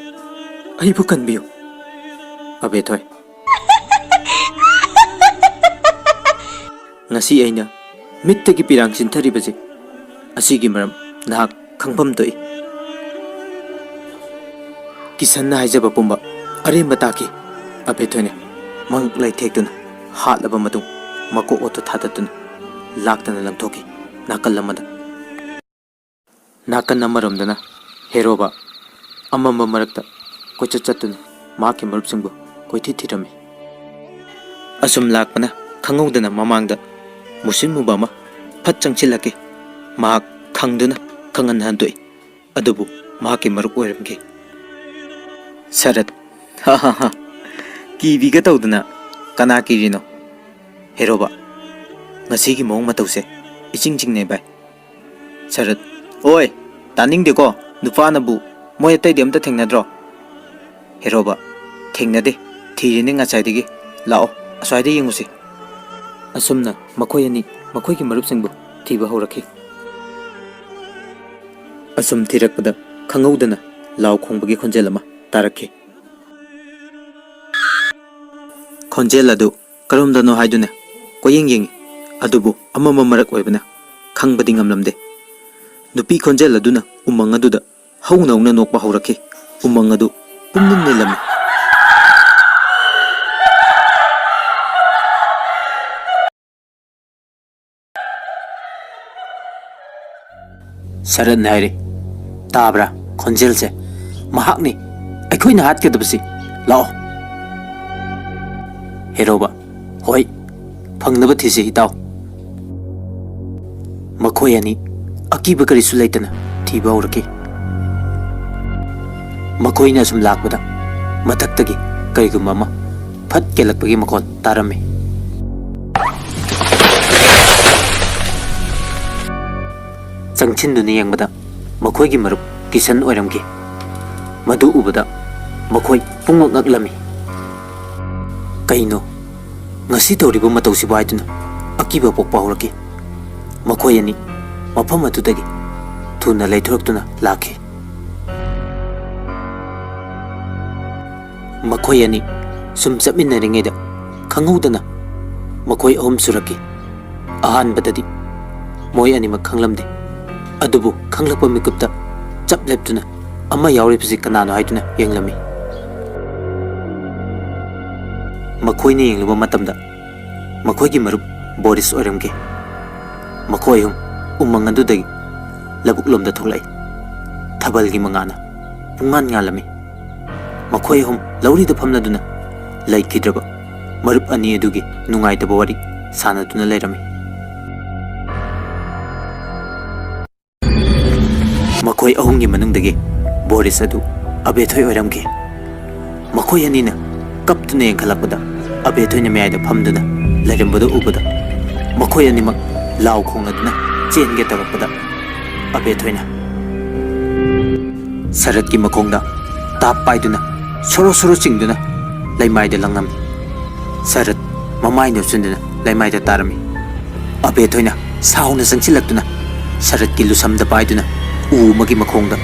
ꯑꯩꯕꯨ ꯀꯟꯕꯤꯌꯨ꯫ ꯑꯕꯦꯊꯣꯏ, ꯉꯁꯤ ꯑꯩꯅ ꯃꯤꯠꯇꯒꯤ ꯄꯤꯔꯥꯡ ꯆꯤꯟꯊꯔꯤꯕꯁꯦ, ꯑꯁꯤꯒꯤ ꯃꯔꯝ ꯅꯍꯥꯛ ꯈꯪꯐꯝ ꯊꯣꯛꯏ꯫" ꯀꯤꯁꯟꯅ ꯍꯥꯏꯖꯕ ꯄꯨꯝꯕ ꯑꯔꯦꯝꯕ ꯇꯥꯈꯤ꯫ ꯑꯕꯦꯊꯣꯏꯅ ꯃꯉꯛ ꯂꯩꯊꯦꯛꯇꯨꯅ ꯍꯥꯠꯂꯕ ꯃꯇꯨꯡ, ꯃꯀꯣꯛ ꯑꯣꯠꯇꯨ ꯊꯥꯗꯠꯇꯨꯅ ꯂꯥꯛꯇꯅ ꯂꯪꯊꯣꯛꯈꯤ꯫ ꯅꯥꯀꯜ ꯑꯃꯗ, ꯅꯥꯀꯜ ꯑꯃꯔꯣꯝꯗꯅ ꯍꯦꯔꯣꯕ ꯑꯃꯝꯕ ꯃꯔꯛꯇ ꯀꯣꯏꯆꯠ ꯆꯠꯇꯨꯅ ꯃꯍꯥꯛꯀꯤ ꯃꯔꯨꯞꯁꯤꯡꯕꯨ ꯀꯣꯏꯊꯤ ꯊꯤꯔꯝꯃꯤ꯫ ꯑꯁꯨꯝ ꯂꯥꯛꯄꯅ ꯈꯪꯍꯧꯗꯅ ꯃꯃꯥꯡꯗ ꯃꯨꯁꯤꯟ ꯃꯨꯕ ꯑꯃ ꯐꯠ ꯆꯪꯁꯤꯜꯂꯛꯈꯤ꯫ ꯃꯍꯥꯛ ꯈꯪꯗꯨꯅ ꯈꯪꯍꯟ ꯍꯟꯗꯣꯛꯏ꯫ ꯑꯗꯨꯕꯨ ꯃꯍꯥꯛꯀꯤ ꯃꯔꯨꯞ ꯑꯣꯏꯔꯝꯈꯤ꯫ ꯁꯔꯠ, "ꯍꯥ ꯍꯥ ꯍꯥ, ꯀꯤꯕꯤꯒ ꯇꯧꯗꯅ ꯀꯅꯥ ꯀꯤꯔꯤꯅꯣ?" ꯍꯦꯔꯣꯕ, "ꯉꯁꯤꯒꯤ ꯃꯑꯣꯡ ꯃꯇꯧꯁꯦ ꯏꯆꯤꯡ ꯆꯤꯡꯅꯩ ꯚꯥꯏ꯫" ꯁꯔꯠ, "ꯑꯣꯏ, ꯇꯥꯅꯤꯡꯗꯦꯀꯣ, ꯅꯨꯄꯥꯅꯕꯨ꯫ ꯃꯣꯏ ꯑꯇꯩꯗꯤ ꯑꯝꯇ ꯊꯦꯡꯅꯗ꯭ꯔꯣ?" ꯍꯦꯔꯣꯕ, "ꯊꯦꯡꯅꯗꯦ, ꯊꯤꯔꯤꯅꯦ ꯉꯁꯥꯏꯗꯒꯤ꯫ ꯂꯥꯛꯑꯣ, ꯑꯁ꯭ꯋꯥꯏꯗ ꯌꯦꯡꯉꯨꯁꯤ꯫" ꯑꯁꯨꯝꯅ ꯃꯈꯣꯏ ꯑꯅꯤ ꯃꯈꯣꯏꯒꯤ ꯃꯔꯨꯞꯁꯤꯡꯕꯨ ꯊꯤꯕ ꯍꯧꯔꯛꯈꯤ꯫ ꯑꯁꯨꯝ ꯊꯤꯔꯛꯄꯗ ꯈꯪꯍꯧꯗꯅ ꯂꯥꯎ ꯈꯣꯡꯕꯒꯤ ꯈꯣꯟꯖꯦꯜ ꯑꯃ ꯇꯥꯔꯛꯈꯤ꯫ ꯈꯣꯟꯖꯦꯜ ꯑꯗꯨ ꯀꯔꯣꯝꯗꯅꯣ ꯍꯥꯏꯗꯨꯅ ꯀꯣꯏꯌꯦꯡ ꯌꯦꯡꯉꯤ, ꯑꯗꯨꯕꯨ ꯑꯃꯝꯕ ꯃꯔꯛ ꯑꯣꯏꯕꯅ ꯈꯪꯕꯗꯤ ꯉꯝꯂꯝꯗꯦ꯫ ꯅꯨꯄꯤ ꯈꯣꯟꯖꯦꯜ ꯑꯗꯨꯅ ꯎꯃꯪ ꯑꯗꯨꯗ ꯍꯧꯅ ꯍꯧꯅ ꯅꯣꯛꯄ ꯍꯧꯔꯛꯈꯤ꯫ ꯎꯃꯪ ꯑꯗꯨ ꯄꯨꯝꯅꯤꯜ ꯅꯤꯜꯂꯝꯃꯤ꯫ ꯁꯔꯠꯅ ꯍꯥꯏꯔꯤ, "ꯇꯥꯕ꯭ꯔꯥ ꯈꯣꯟꯖꯦꯜꯁꯦ? ꯃꯍꯥꯛꯅꯤ ꯑꯩꯈꯣꯏꯅ ꯍꯥꯠꯀꯗꯕꯁꯤ꯫ ꯂꯥꯛꯑꯣ꯫" ꯍꯦꯔꯣꯕ, "ꯍꯣꯏ, ꯐꯪꯅꯕ ꯊꯤꯁꯤ ꯏꯇꯥꯎ꯫" ꯃꯈꯣꯏ ꯑꯅꯤ ꯑꯀꯤꯕ ꯀꯔꯤꯁꯨ ꯂꯩꯇꯅ ꯊꯤꯕ ꯍꯧꯔꯛꯈꯤ꯫ ꯃꯈꯣꯏꯅ ꯑꯁꯨꯝ ꯂꯥꯛꯄꯗ ꯃꯊꯛꯇꯒꯤ ꯀꯔꯤꯒꯨꯝꯕ ꯑꯃ ꯐꯠ ꯀꯦꯜꯂꯛꯄꯒꯤ ꯃꯈꯣꯟ ꯇꯥꯔꯝꯃꯤ꯫ ꯆꯪꯁꯤꯟꯗꯨꯅ ꯌꯦꯡꯕꯗ ꯃꯈꯣꯏꯒꯤ ꯃꯔꯨꯞ ꯀꯤꯁꯟ ꯑꯣꯏꯔꯝꯈꯤ꯫ ꯃꯗꯨ ꯎꯕꯗ ꯃꯈꯣꯏ ꯄꯨꯝꯅꯃꯛ ꯉꯛꯂꯝꯃꯤ꯫ "ꯀꯩꯅꯣ, ꯉꯁꯤ ꯇꯧꯔꯤꯕ ꯃꯇꯧꯁꯤꯕꯨ?" ꯍꯥꯏꯗꯨꯅ ꯑꯀꯤꯕ ꯄꯣꯛꯄ ꯍꯧꯔꯛꯈꯤ꯫ ꯃꯈꯣꯏ ꯑꯅꯤ ꯃꯐꯝ ꯑꯗꯨꯗꯒꯤ ꯊꯨꯅ ꯂꯩꯊꯣꯔꯛꯇꯨꯅ ꯂꯥꯛꯈꯤ꯫ ꯃꯈꯣꯏ ꯑꯅꯤ ꯁꯨꯝ ꯆꯠꯃꯤꯟꯅꯔꯤꯉꯩꯗ ꯈꯪꯍꯧꯗꯅ ꯃꯈꯣꯏ ꯑꯍꯨꯝ ꯁꯨꯔꯛꯈꯤ꯫ ꯑꯍꯥꯟꯕꯗꯗꯤ ꯃꯣꯏ ꯑꯅꯤꯃꯛ ꯈꯪꯂꯝꯗꯦ꯫ ꯑꯗꯨꯕꯨ ꯈꯪꯂꯛꯄ ꯃꯤꯀꯨꯞꯇ ꯆꯞ ꯂꯦꯞꯇꯨꯅ ꯑꯃ ꯌꯥꯎꯔꯤꯕꯁꯤ ꯀꯅꯥꯅꯣ ꯍꯥꯏꯗꯨꯅ ꯌꯦꯡꯂꯝꯃꯤ꯫ ꯃꯈꯣꯏꯅ ꯌꯦꯡꯂꯨꯕ ꯃꯇꯝꯗ ꯃꯈꯣꯏꯒꯤ ꯃꯔꯨꯞ ꯕꯣꯔꯤꯁ ꯑꯣꯏꯔꯝꯈꯤ꯫ ꯃꯈꯣꯏ ꯑꯍꯨꯝ ꯎꯃꯪ ꯑꯗꯨꯗꯒꯤ ꯂꯧꯕꯨꯛꯂꯣꯝꯗ ꯊꯣꯛꯂꯛꯏ꯫ ꯊꯥꯕꯜꯒꯤ ꯃꯉꯥꯜꯅ ꯄꯨꯡꯉꯥꯟ ꯉꯥꯜꯂꯝꯃꯤ꯫ ꯃꯈꯣꯏ ꯑꯍꯨꯝ ꯂꯧꯔꯤꯗ ꯐꯝꯂꯗꯨꯅ ꯂꯩꯈꯤꯗ꯭ꯔꯕ ꯃꯔꯨꯞ ꯑꯅꯤ ꯑꯗꯨꯒꯤ ꯅꯨꯡꯉꯥꯏꯇꯕ ꯋꯥꯔꯤ ꯁꯥꯟꯅꯗꯨꯅ ꯂꯩꯔꯝꯃꯤ꯫ ꯃꯈꯣꯏ ꯑꯍꯨꯝꯒꯤ ꯃꯅꯨꯡꯗꯒꯤ ꯕꯣꯔꯤꯁ ꯑꯗꯨ ꯑꯕꯦꯊꯣꯏ ꯑꯣꯏꯔꯝꯈꯤ꯫ ꯃꯈꯣꯏ ꯑꯅꯤꯅ ꯀꯞꯇꯨꯅ ꯌꯦꯡꯈꯠꯂꯛꯄꯗ, ꯑꯕꯦꯊꯣꯏꯅ ꯃꯌꯥꯏꯗ ꯐꯝꯗꯨꯅ ꯂꯩꯔꯝꯕꯗꯨ ꯎꯕꯗ, ꯃꯈꯣꯏ ꯑꯅꯤꯃꯛ ꯂꯥꯎ ꯈꯣꯡꯂꯗꯨꯅ ꯆꯦꯟꯒꯦ ꯇꯧꯔꯛꯄꯗ, ꯑꯕꯦꯊꯣꯏꯅ ꯁꯔꯠꯀꯤ ꯃꯈꯣꯡꯗ ꯇꯥꯞ ꯄꯥꯏꯗꯨꯅ ꯁꯣꯔꯣ ꯁꯣꯔꯣ ꯆꯤꯡꯗꯨꯅ ꯂꯩꯃꯥꯏꯗ ꯂꯪꯂꯝꯃꯤ꯫ ꯁꯔꯠ ꯃꯃꯥꯏ ꯅꯣꯠꯁꯤꯟꯗꯨꯅ ꯂꯩꯃꯥꯏꯗ ꯇꯥꯔꯝꯃꯤ꯫ ꯑꯕꯦꯊꯣꯏꯅ ꯁꯥꯎꯅ ꯆꯪꯁꯤꯜꯂꯛꯇꯨꯅ ꯁꯔꯠꯀꯤ ꯂꯨꯁꯝꯗ ꯄꯥꯏꯗꯨꯅ ꯎ ꯑꯃꯒꯤ ꯃꯈꯣꯡꯗ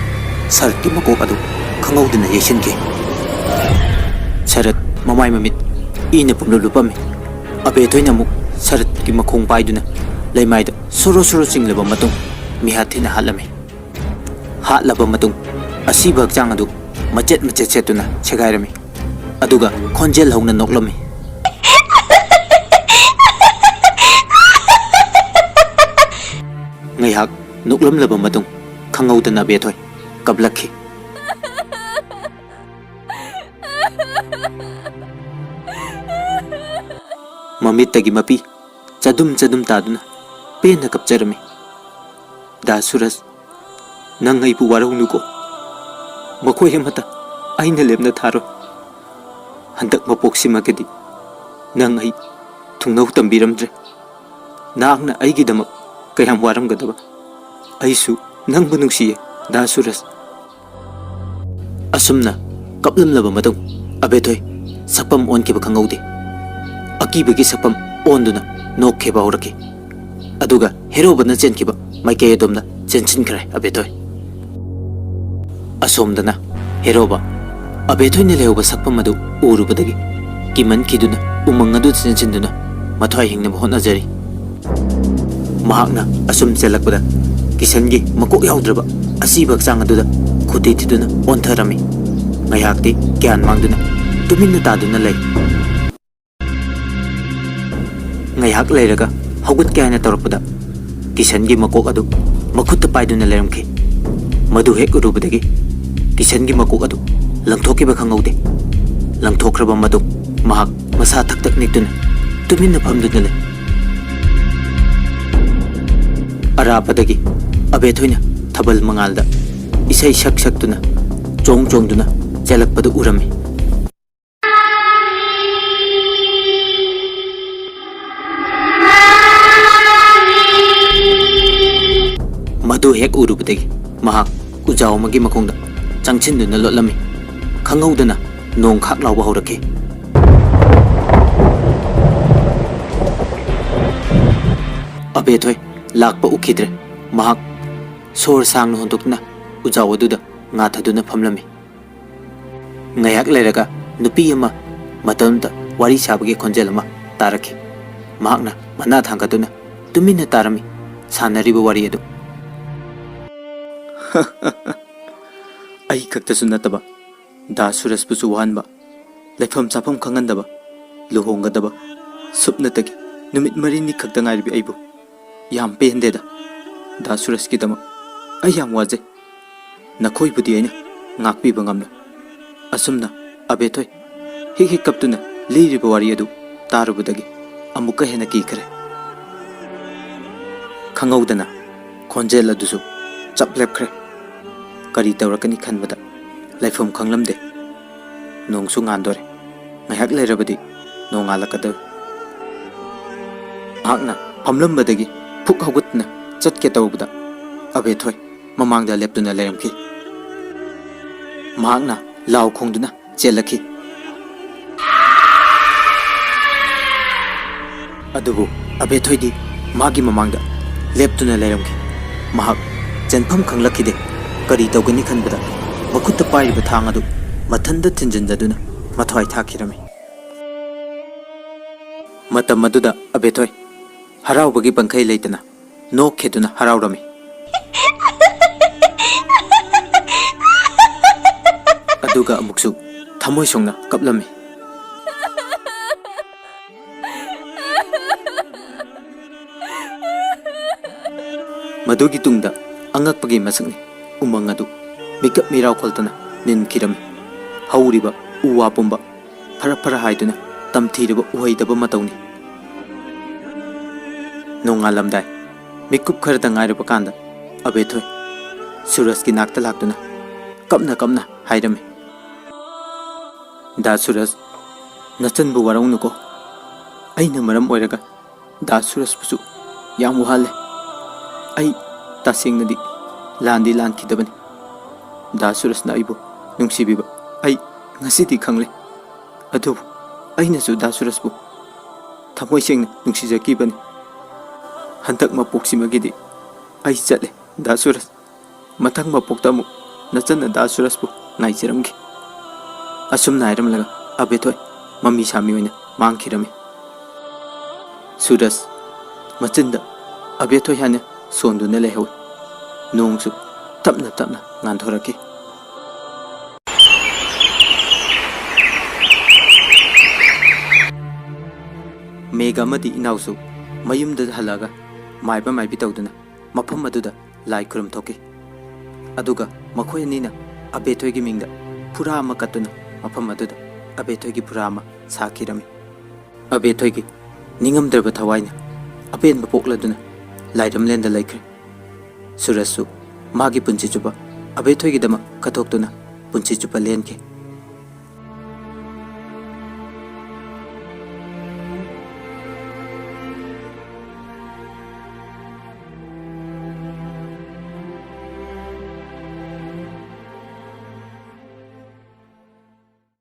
ꯁꯔꯠꯀꯤ ꯃꯀꯣꯛ ꯑꯗꯨ ꯈꯪꯍꯧꯗꯅ ꯌꯩꯁꯤꯟꯈꯤ꯫ ꯁꯔꯠ ꯃꯃꯥꯏ ꯃꯃꯤꯠ ꯏꯅ ꯄꯨꯝꯂꯨꯞ ꯂꯨꯞꯄꯝꯃꯤ꯫ ꯑꯕꯦꯊꯣꯏꯅ ꯑꯃꯨꯛ ꯁꯔꯠꯀꯤ ꯃꯈꯣꯡ ꯄꯥꯏꯗꯨꯅ ꯂꯩꯃꯥꯏꯗ ꯁꯣꯔꯣ ꯁꯣꯔꯣ ꯆꯤꯡꯂꯕ ꯃꯇꯨꯡ, ꯃꯤꯍꯥꯠ ꯊꯤꯅ ꯍꯥꯠꯂꯝꯃꯤ꯫ ꯍꯥꯠꯂꯕ ꯃꯇꯨꯡ, ꯑꯁꯤꯕ ꯍꯛꯆꯥꯡ ꯑꯗꯨ ꯃꯆꯦꯠ ꯃꯆꯦꯠ ꯁꯦꯠꯇꯨꯅ ꯁꯦꯒꯥꯏꯔꯝꯃꯤ꯫ ꯑꯗꯨꯒ ꯈꯣꯟꯖꯦꯜ ꯍꯧꯅ ꯅꯣꯛꯂꯝꯃꯤ꯫ ꯉꯥꯏꯍꯥꯛ ꯅꯣꯛꯂꯝꯂꯕ ꯃꯇꯨꯡ, ꯈꯪꯍꯧꯗꯅ ꯑꯕꯦꯊꯣꯏ ꯀꯞꯂꯛꯈꯤ꯫ ꯃꯃꯤꯠꯇꯒꯤ ꯃꯄꯤ ꯆꯗꯨꯝ ꯆꯗꯨꯝ ꯇꯥꯗꯨꯅ ꯄꯦꯟꯅ ꯀꯞꯆꯔꯝꯃꯤ꯫ "ꯗꯥ ꯁꯨꯔꯖ, ꯅꯪ ꯑꯩꯕꯨ ꯋꯥꯔꯧꯅꯨꯀꯣ꯫ ꯃꯈꯣꯏ ꯑꯃꯠꯇ ꯑꯩꯅ ꯂꯦꯝꯅ ꯊꯥꯔꯣꯏ꯫ ꯍꯟꯗꯛ ꯃꯄꯣꯛꯁꯤꯃꯒꯗꯤ ꯅꯪ ꯑꯩ ꯊꯨꯡꯅꯧ ꯇꯝꯕꯤꯔꯝꯗ꯭ꯔꯦ꯫ ꯅꯍꯥꯛꯅ ꯑꯩꯒꯤꯗꯃꯛ ꯀꯌꯥꯝ ꯋꯥꯔꯝꯒꯗꯕ꯫ ꯑꯩꯁꯨ ꯅꯪꯕꯨ ꯅꯨꯡꯁꯤꯌꯦ, ꯗꯥ ꯁꯨꯔꯖ꯫ ꯑꯁꯨꯝꯅ ꯀꯞꯂꯝꯂꯕ ꯃꯇꯨꯡ ꯑꯕꯦꯊꯣꯏ ꯁꯛꯐꯝ ꯑꯣꯟꯈꯤꯕ ꯈꯪꯍꯧꯗꯦ꯫ ꯑꯀꯤꯕꯒꯤ ꯁꯛꯐꯝ ꯑꯣꯟꯗꯨꯅ ꯅꯣꯛꯈꯤꯕ ꯍꯧꯔꯛꯈꯤ꯫ ꯑꯗꯨꯒ ꯍꯦꯔꯣꯕꯅ ꯆꯦꯟꯈꯤꯕ ꯃꯥꯏꯀꯩ ꯑꯗꯣꯝꯗ ꯆꯦꯟꯁꯤꯟꯈ꯭ꯔꯦ ꯑꯕꯦꯊꯣꯏ꯫ ꯑꯁꯣꯝꯗꯅ ꯍꯦꯔꯣꯕ ꯑꯕꯦꯊꯣꯏꯅ ꯂꯩꯍꯧꯕ ꯁꯛꯐꯝ ꯑꯗꯨ ꯎꯔꯨꯕꯗꯒꯤ ꯀꯤꯃꯟꯈꯤꯗꯨꯅ ꯎꯃꯪ ꯑꯗꯨ ꯆꯦꯟꯁꯤꯟꯗꯨꯅ ꯃꯊ꯭ꯋꯥꯏ ꯍꯤꯡꯅꯕ ꯍꯣꯠꯅꯖꯔꯤ꯫ ꯃꯍꯥꯛꯅ ꯑꯁꯨꯝ ꯆꯦꯜꯂꯛꯄꯗ ꯀꯤꯁꯟꯒꯤ ꯃꯀꯣꯛ ꯌꯥꯎꯗ꯭ꯔꯕ ꯑꯁꯤꯕ ꯍꯛꯆꯥꯡ ꯑꯗꯨꯗ ꯈꯨꯗꯤ ꯊꯤꯗꯨꯅ ꯑꯣꯟꯊꯔꯝꯃꯤ꯫ ꯉꯥꯏꯍꯥꯛꯇꯤ ꯒ꯭ꯌꯥꯟ ꯃꯥꯡꯗꯨꯅ ꯇꯨꯃꯤꯟꯅ ꯇꯥꯗꯨꯅ ꯂꯩ꯫ ꯉꯥꯏꯍꯥꯛ ꯂꯩꯔꯒ ꯍꯧꯒꯠꯀꯦ ꯍꯥꯏꯅ ꯇꯧꯔꯛꯄꯗ ꯀꯤꯁꯟꯒꯤ ꯃꯀꯣꯛ ꯑꯗꯨ ꯃꯈꯨꯠꯇ ꯄꯥꯏꯗꯨꯅ ꯂꯩꯔꯝꯈꯤ꯫ ꯃꯗꯨ ꯍꯦꯛ ꯎꯔꯨꯕꯗꯒꯤ ꯀꯤꯁꯟꯒꯤ ꯃꯀꯣꯛ ꯑꯗꯨ ꯂꯪꯊꯣꯛꯈꯤꯕ ꯈꯪꯍꯧꯗꯦ꯫ ꯂꯪꯊꯣꯛꯈ꯭ꯔꯕ ꯃꯇꯨꯡ ꯃꯍꯥꯛ ꯃꯁꯥ ꯊꯛ ꯊꯛ ꯅꯤꯛꯇꯨꯅ ꯇꯨꯃꯤꯟꯅ ꯐꯝꯗꯨꯅ ꯂꯩ꯫ ꯑꯔꯥꯞꯄꯗꯒꯤ ꯑꯕꯦꯊꯣꯏꯅ ꯊꯥꯕꯜ ꯃꯉꯥꯜꯗ ꯏꯁꯩ ꯁꯛ ꯁꯛꯇꯨꯅ ꯆꯣꯡ ꯆꯣꯡꯗꯨꯅ ꯆꯦꯜꯂꯛꯄꯗꯨ ꯎꯔꯝꯃꯤ꯫ ꯃꯗꯨ ꯍꯦꯛ ꯎꯔꯨꯕꯗꯒꯤ ꯃꯍꯥꯛ ꯎꯖꯥꯎ ꯑꯃꯒꯤ ꯃꯈꯣꯡꯗ ꯆꯪꯁꯤꯟꯗꯨꯅ ꯂꯣꯠꯂꯝꯃꯤ꯫ ꯈꯪꯍꯧꯗꯅ ꯅꯣꯡ ꯈꯥꯛ ꯂꯥꯎꯕ ꯍꯧꯔꯛꯈꯤ꯫ ꯑꯕꯦꯊꯣꯏ ꯂꯥꯛꯄ ꯎꯈꯤꯗ꯭ꯔꯦ꯫ ꯃꯍꯥꯛ ꯁꯣꯔ ꯁꯥꯡꯅ ꯍꯣꯟꯗꯣꯛꯇꯨꯅ ꯎꯖꯥꯎ ꯑꯗꯨꯗ ꯉꯥꯊꯗꯨꯅ ꯐꯝꯂꯝꯃꯤ꯫ ꯉꯥꯏꯍꯥꯛ ꯂꯩꯔꯒ ꯅꯨꯄꯤ ꯑꯃ ꯃꯇꯣꯝꯇ ꯋꯥꯔꯤ ꯁꯥꯕꯒꯤ ꯈꯣꯟꯖꯦꯜ ꯑꯃ ꯇꯥꯔꯛꯈꯤ꯫ ꯃꯍꯥꯛꯅ ꯃꯅꯥ ꯊꯥꯡꯒꯠꯇꯨꯅ ꯇꯨꯃꯤꯟꯅ ꯇꯥꯔꯝꯃꯤ ꯁꯥꯟꯅꯔꯤꯕ ꯋꯥꯔꯤ ꯑꯗꯨ꯫ ꯑꯩ ꯈꯛꯇꯁꯨ ꯅꯠꯇꯕ, ꯗꯥ ꯁꯨꯔꯖꯄꯨꯁꯨ ꯋꯥꯍꯟꯕ, ꯂꯩꯐꯝ ꯆꯥꯐꯝ ꯈꯪꯍꯟꯗꯕ, ꯂꯨꯍꯣꯡꯒꯗꯕ ꯁꯨꯞꯅꯇꯒꯤ ꯅꯨꯃꯤꯠ ꯃꯔꯤꯅꯤ ꯈꯛꯇ ꯉꯥꯏꯔꯤꯕꯤ ꯑꯩꯕꯨ ꯌꯥꯝ ꯄꯦꯟꯗꯦꯗ꯫ ꯗꯥ ꯁꯨꯔꯖꯀꯤꯗꯃꯛ ꯑꯩ ꯌꯥꯝ ꯋꯥꯖꯩ꯫ ꯅꯈꯣꯏꯕꯨꯗꯤ ꯑꯩꯅ ꯉꯥꯛꯄꯤꯕ ꯉꯝꯂꯣꯏ꯫ ꯑꯁꯨꯝꯅ ꯑꯕꯦꯊꯣꯏ ꯍꯤꯛ ꯍꯤꯛ ꯀꯞꯇꯨꯅ ꯂꯤꯔꯤꯕ ꯋꯥꯔꯤ ꯑꯗꯨ ꯇꯥꯔꯨꯕꯗꯒꯤ ꯑꯃꯨꯛꯀ ꯍꯦꯟꯅ ꯀꯤꯈ꯭ꯔꯦ꯫ ꯈꯪꯍꯧꯗꯅ ꯈꯣꯟꯖꯦꯜ ꯑꯗꯨꯁꯨ ꯆꯞ ꯂꯦꯞꯈ꯭ꯔꯦ꯫ ꯀꯔꯤ ꯇꯧꯔꯛꯀꯅꯤ ꯈꯟꯕꯗ ꯂꯩꯐꯝ ꯈꯪꯂꯝꯗꯦ꯫ ꯅꯣꯡꯁꯨ ꯉꯥꯟꯗꯣꯔꯦ꯫ ꯉꯥꯏꯍꯥꯛ ꯂꯩꯔꯕꯗꯤ ꯅꯣꯡꯉꯥꯜꯂꯛꯀꯗꯧꯔꯦ꯫ ꯃꯍꯥꯛꯅ ꯐꯝꯂꯝꯕꯗꯒꯤ ꯐꯨꯛ ꯍꯧꯒꯠꯇꯨꯅ ꯆꯠꯀꯦ ꯇꯧꯕꯗ ꯑꯕꯦꯊꯣꯏ ꯃꯃꯥꯡꯗ ꯂꯦꯞꯇꯨꯅ ꯂꯩꯔꯝꯈꯤ꯫ ꯃꯍꯥꯛꯅ ꯂꯥꯎ ꯈꯣꯡꯗꯨꯅ ꯆꯦꯜꯂꯛꯈꯤ꯫ ꯑꯗꯨꯕꯨ ꯑꯕꯦꯊꯣꯏꯗꯤ ꯃꯥꯒꯤ ꯃꯃꯥꯡꯗ ꯂꯦꯞꯇꯨꯅ ꯂꯩꯔꯝꯈꯤ꯫ ꯃꯍꯥꯛ ꯆꯦꯟꯐꯝ ꯈꯪꯂꯛꯈꯤꯗꯦ꯫ ꯀꯔꯤ ꯇꯧꯒꯅꯤ ꯈꯟꯕꯗ ꯃꯈꯨꯠꯇ ꯄꯥꯏꯔꯤꯕ ꯊꯥꯡ ꯑꯗꯨ ꯃꯊꯟꯗ ꯊꯤꯟꯖꯤꯟꯖꯗꯨꯅ ꯃꯊ꯭ꯋꯥꯏ ꯊꯥꯈꯤꯔꯝꯃꯤ꯫ ꯃꯇꯝ ꯑꯗꯨꯗ ꯑꯕꯦꯊꯣꯏ ꯍꯔꯥꯎꯕꯒꯤ ꯄꯟꯈꯩ ꯂꯩꯇꯅ ꯅꯣꯛꯈꯤꯗꯨꯅ ꯍꯔꯥꯎꯔꯝꯃꯤ꯫ ꯑꯗꯨꯒ ꯑꯃꯨꯛꯁꯨ ꯊꯃꯣꯏ ꯁꯣꯛꯅ ꯀꯞꯂꯝꯃꯤ꯫ ꯃꯗꯨꯒꯤ ꯇꯨꯡꯗ ꯑꯉꯛꯄꯒꯤ ꯃꯁꯛꯅꯤ ꯎꯃꯪ ꯑꯗꯨ ꯃꯤꯀꯞ ꯃꯤꯔꯥꯎ ꯈꯣꯜꯇꯅ ꯅꯤꯟꯈꯤꯔꯝꯃꯤ꯫ ꯍꯧꯔꯤꯕ ꯎ ꯋꯥ ꯄꯨꯝꯕ ꯐꯔ ꯐꯔ ꯍꯥꯏꯗꯨꯅ ꯇꯝꯊꯤꯔꯕ ꯎꯍꯩꯗꯕ ꯃꯇꯧꯅꯤ꯫ ꯅꯣꯡꯉꯥꯜꯂꯝꯗꯥꯏ ꯃꯤꯀꯨꯞ ꯈꯔꯗ ꯉꯥꯏꯔꯕ ꯀꯥꯟꯗ ꯑꯕꯦꯊꯣꯏ ꯁꯨꯔꯖꯀꯤ ꯅꯥꯛꯇ ꯂꯥꯛꯇꯨꯅ ꯀꯞꯅ ꯀꯞꯅ ꯍꯥꯏꯔꯝꯃꯤ, "ꯗꯥ ꯁꯨꯔꯖ, ꯅꯆꯟꯕꯨ ꯋꯥꯔꯧꯅꯨꯀꯣ꯫ ꯑꯩꯅ ꯃꯔꯝ ꯑꯣꯏꯔꯒ ꯗꯥ ꯁꯨꯔꯖꯄꯨꯁꯨ ꯌꯥꯝ ꯋꯥꯍꯜꯂꯦ꯫ ꯑꯩ ꯇꯁꯦꯡꯅꯗꯤ ꯂꯥꯟꯗꯤ ꯂꯥꯟꯈꯤꯗꯕꯅꯤ꯫ ꯗꯥ ꯁꯨꯔꯖꯅ ꯑꯩꯕꯨ ꯅꯨꯡꯁꯤꯕꯤꯕ ꯑꯩ ꯉꯁꯤꯗꯤ ꯈꯪꯂꯦ꯫ ꯑꯗꯨꯕꯨ ꯑꯩꯅꯁꯨ ꯗꯥ ꯁꯨꯔꯖꯄꯨ ꯊꯃꯣꯏ ꯁꯦꯡꯅ ꯅꯨꯡꯁꯤꯖꯈꯤꯕꯅꯤ꯫ ꯍꯟꯗꯛ ꯃꯄꯣꯛꯁꯤꯃꯒꯤꯗꯤ ꯑꯩ ꯆꯠꯂꯦ, ꯗꯥ ꯁꯨꯔꯖ꯫ ꯃꯊꯪ ꯃꯄꯣꯛꯇ ꯑꯃꯨꯛ ꯅꯆꯟꯅ ꯗꯥ ꯁꯨꯔꯖꯄꯨ ꯉꯥꯏꯖꯔꯝꯒꯦ꯫" ꯑꯁꯨꯝꯅ ꯍꯥꯏꯔꯝꯂꯒ ꯑꯕꯦꯊꯣꯏ ꯃꯃꯤ ꯁꯥꯃꯤ ꯑꯣꯏꯅ ꯃꯥꯡꯈꯤꯔꯝꯃꯤ꯫ ꯁꯨꯔꯖ ꯃꯆꯤꯟꯗ ꯑꯕꯦꯊꯣꯏ ꯍꯥꯏꯅ ꯁꯣꯟꯗꯨꯅ ꯂꯩꯍꯧꯏ꯫ ꯅꯣꯡꯁꯨ ꯇꯞꯅ ꯇꯞꯅ ꯉꯥꯟꯊꯣꯔꯛꯈꯤ꯫ ꯃꯦꯘ ꯑꯃꯗꯤ ꯏꯅꯥꯎꯁꯨ ꯃꯌꯨꯝꯗ ꯍꯜꯂꯛꯑꯒ ꯃꯥꯏꯕ ꯃꯥꯏꯕꯤ ꯇꯧꯗꯨꯅ ꯃꯐꯝ ꯑꯗꯨꯗ ꯂꯥꯏ ꯈꯨꯔꯨꯝ ꯊꯣꯛꯈꯤ꯫ ꯑꯗꯨꯒ ꯃꯈꯣꯏ ꯑꯅꯤꯅ ꯑꯕꯦꯊꯣꯏꯒꯤ ꯃꯤꯡꯗ ꯐꯨꯔꯥ ꯑꯃ ꯀꯠꯇꯨꯅ ꯃꯐꯝ ꯑꯗꯨꯗ ꯑꯕꯦꯊꯣꯏꯒꯤ ꯐꯨꯔꯥ ꯑꯃ ꯁꯥꯈꯤꯔꯝꯃꯤ꯫ ꯑꯕꯦꯊꯣꯏꯒꯤ ꯅꯤꯡꯉꯝꯗ꯭ꯔꯕ ꯊꯋꯥꯏꯅ ꯑꯄꯦꯟꯕ ꯄꯣꯛꯂꯗꯨꯅ ꯂꯥꯏꯔꯝꯂꯦꯟꯗ ꯂꯩꯈ꯭ꯔꯦ꯫ ꯁꯨꯔꯖꯁꯨ ꯃꯥꯒꯤ ꯄꯨꯟꯁꯤ ꯆꯨꯞꯄ ꯑꯕꯦꯊꯣꯏꯒꯤꯗꯃꯛ ꯀꯠꯊꯣꯛꯇꯨꯅ ꯄꯨꯟꯁꯤ ꯆꯨꯞꯄ ꯂꯦꯟꯈꯤ꯫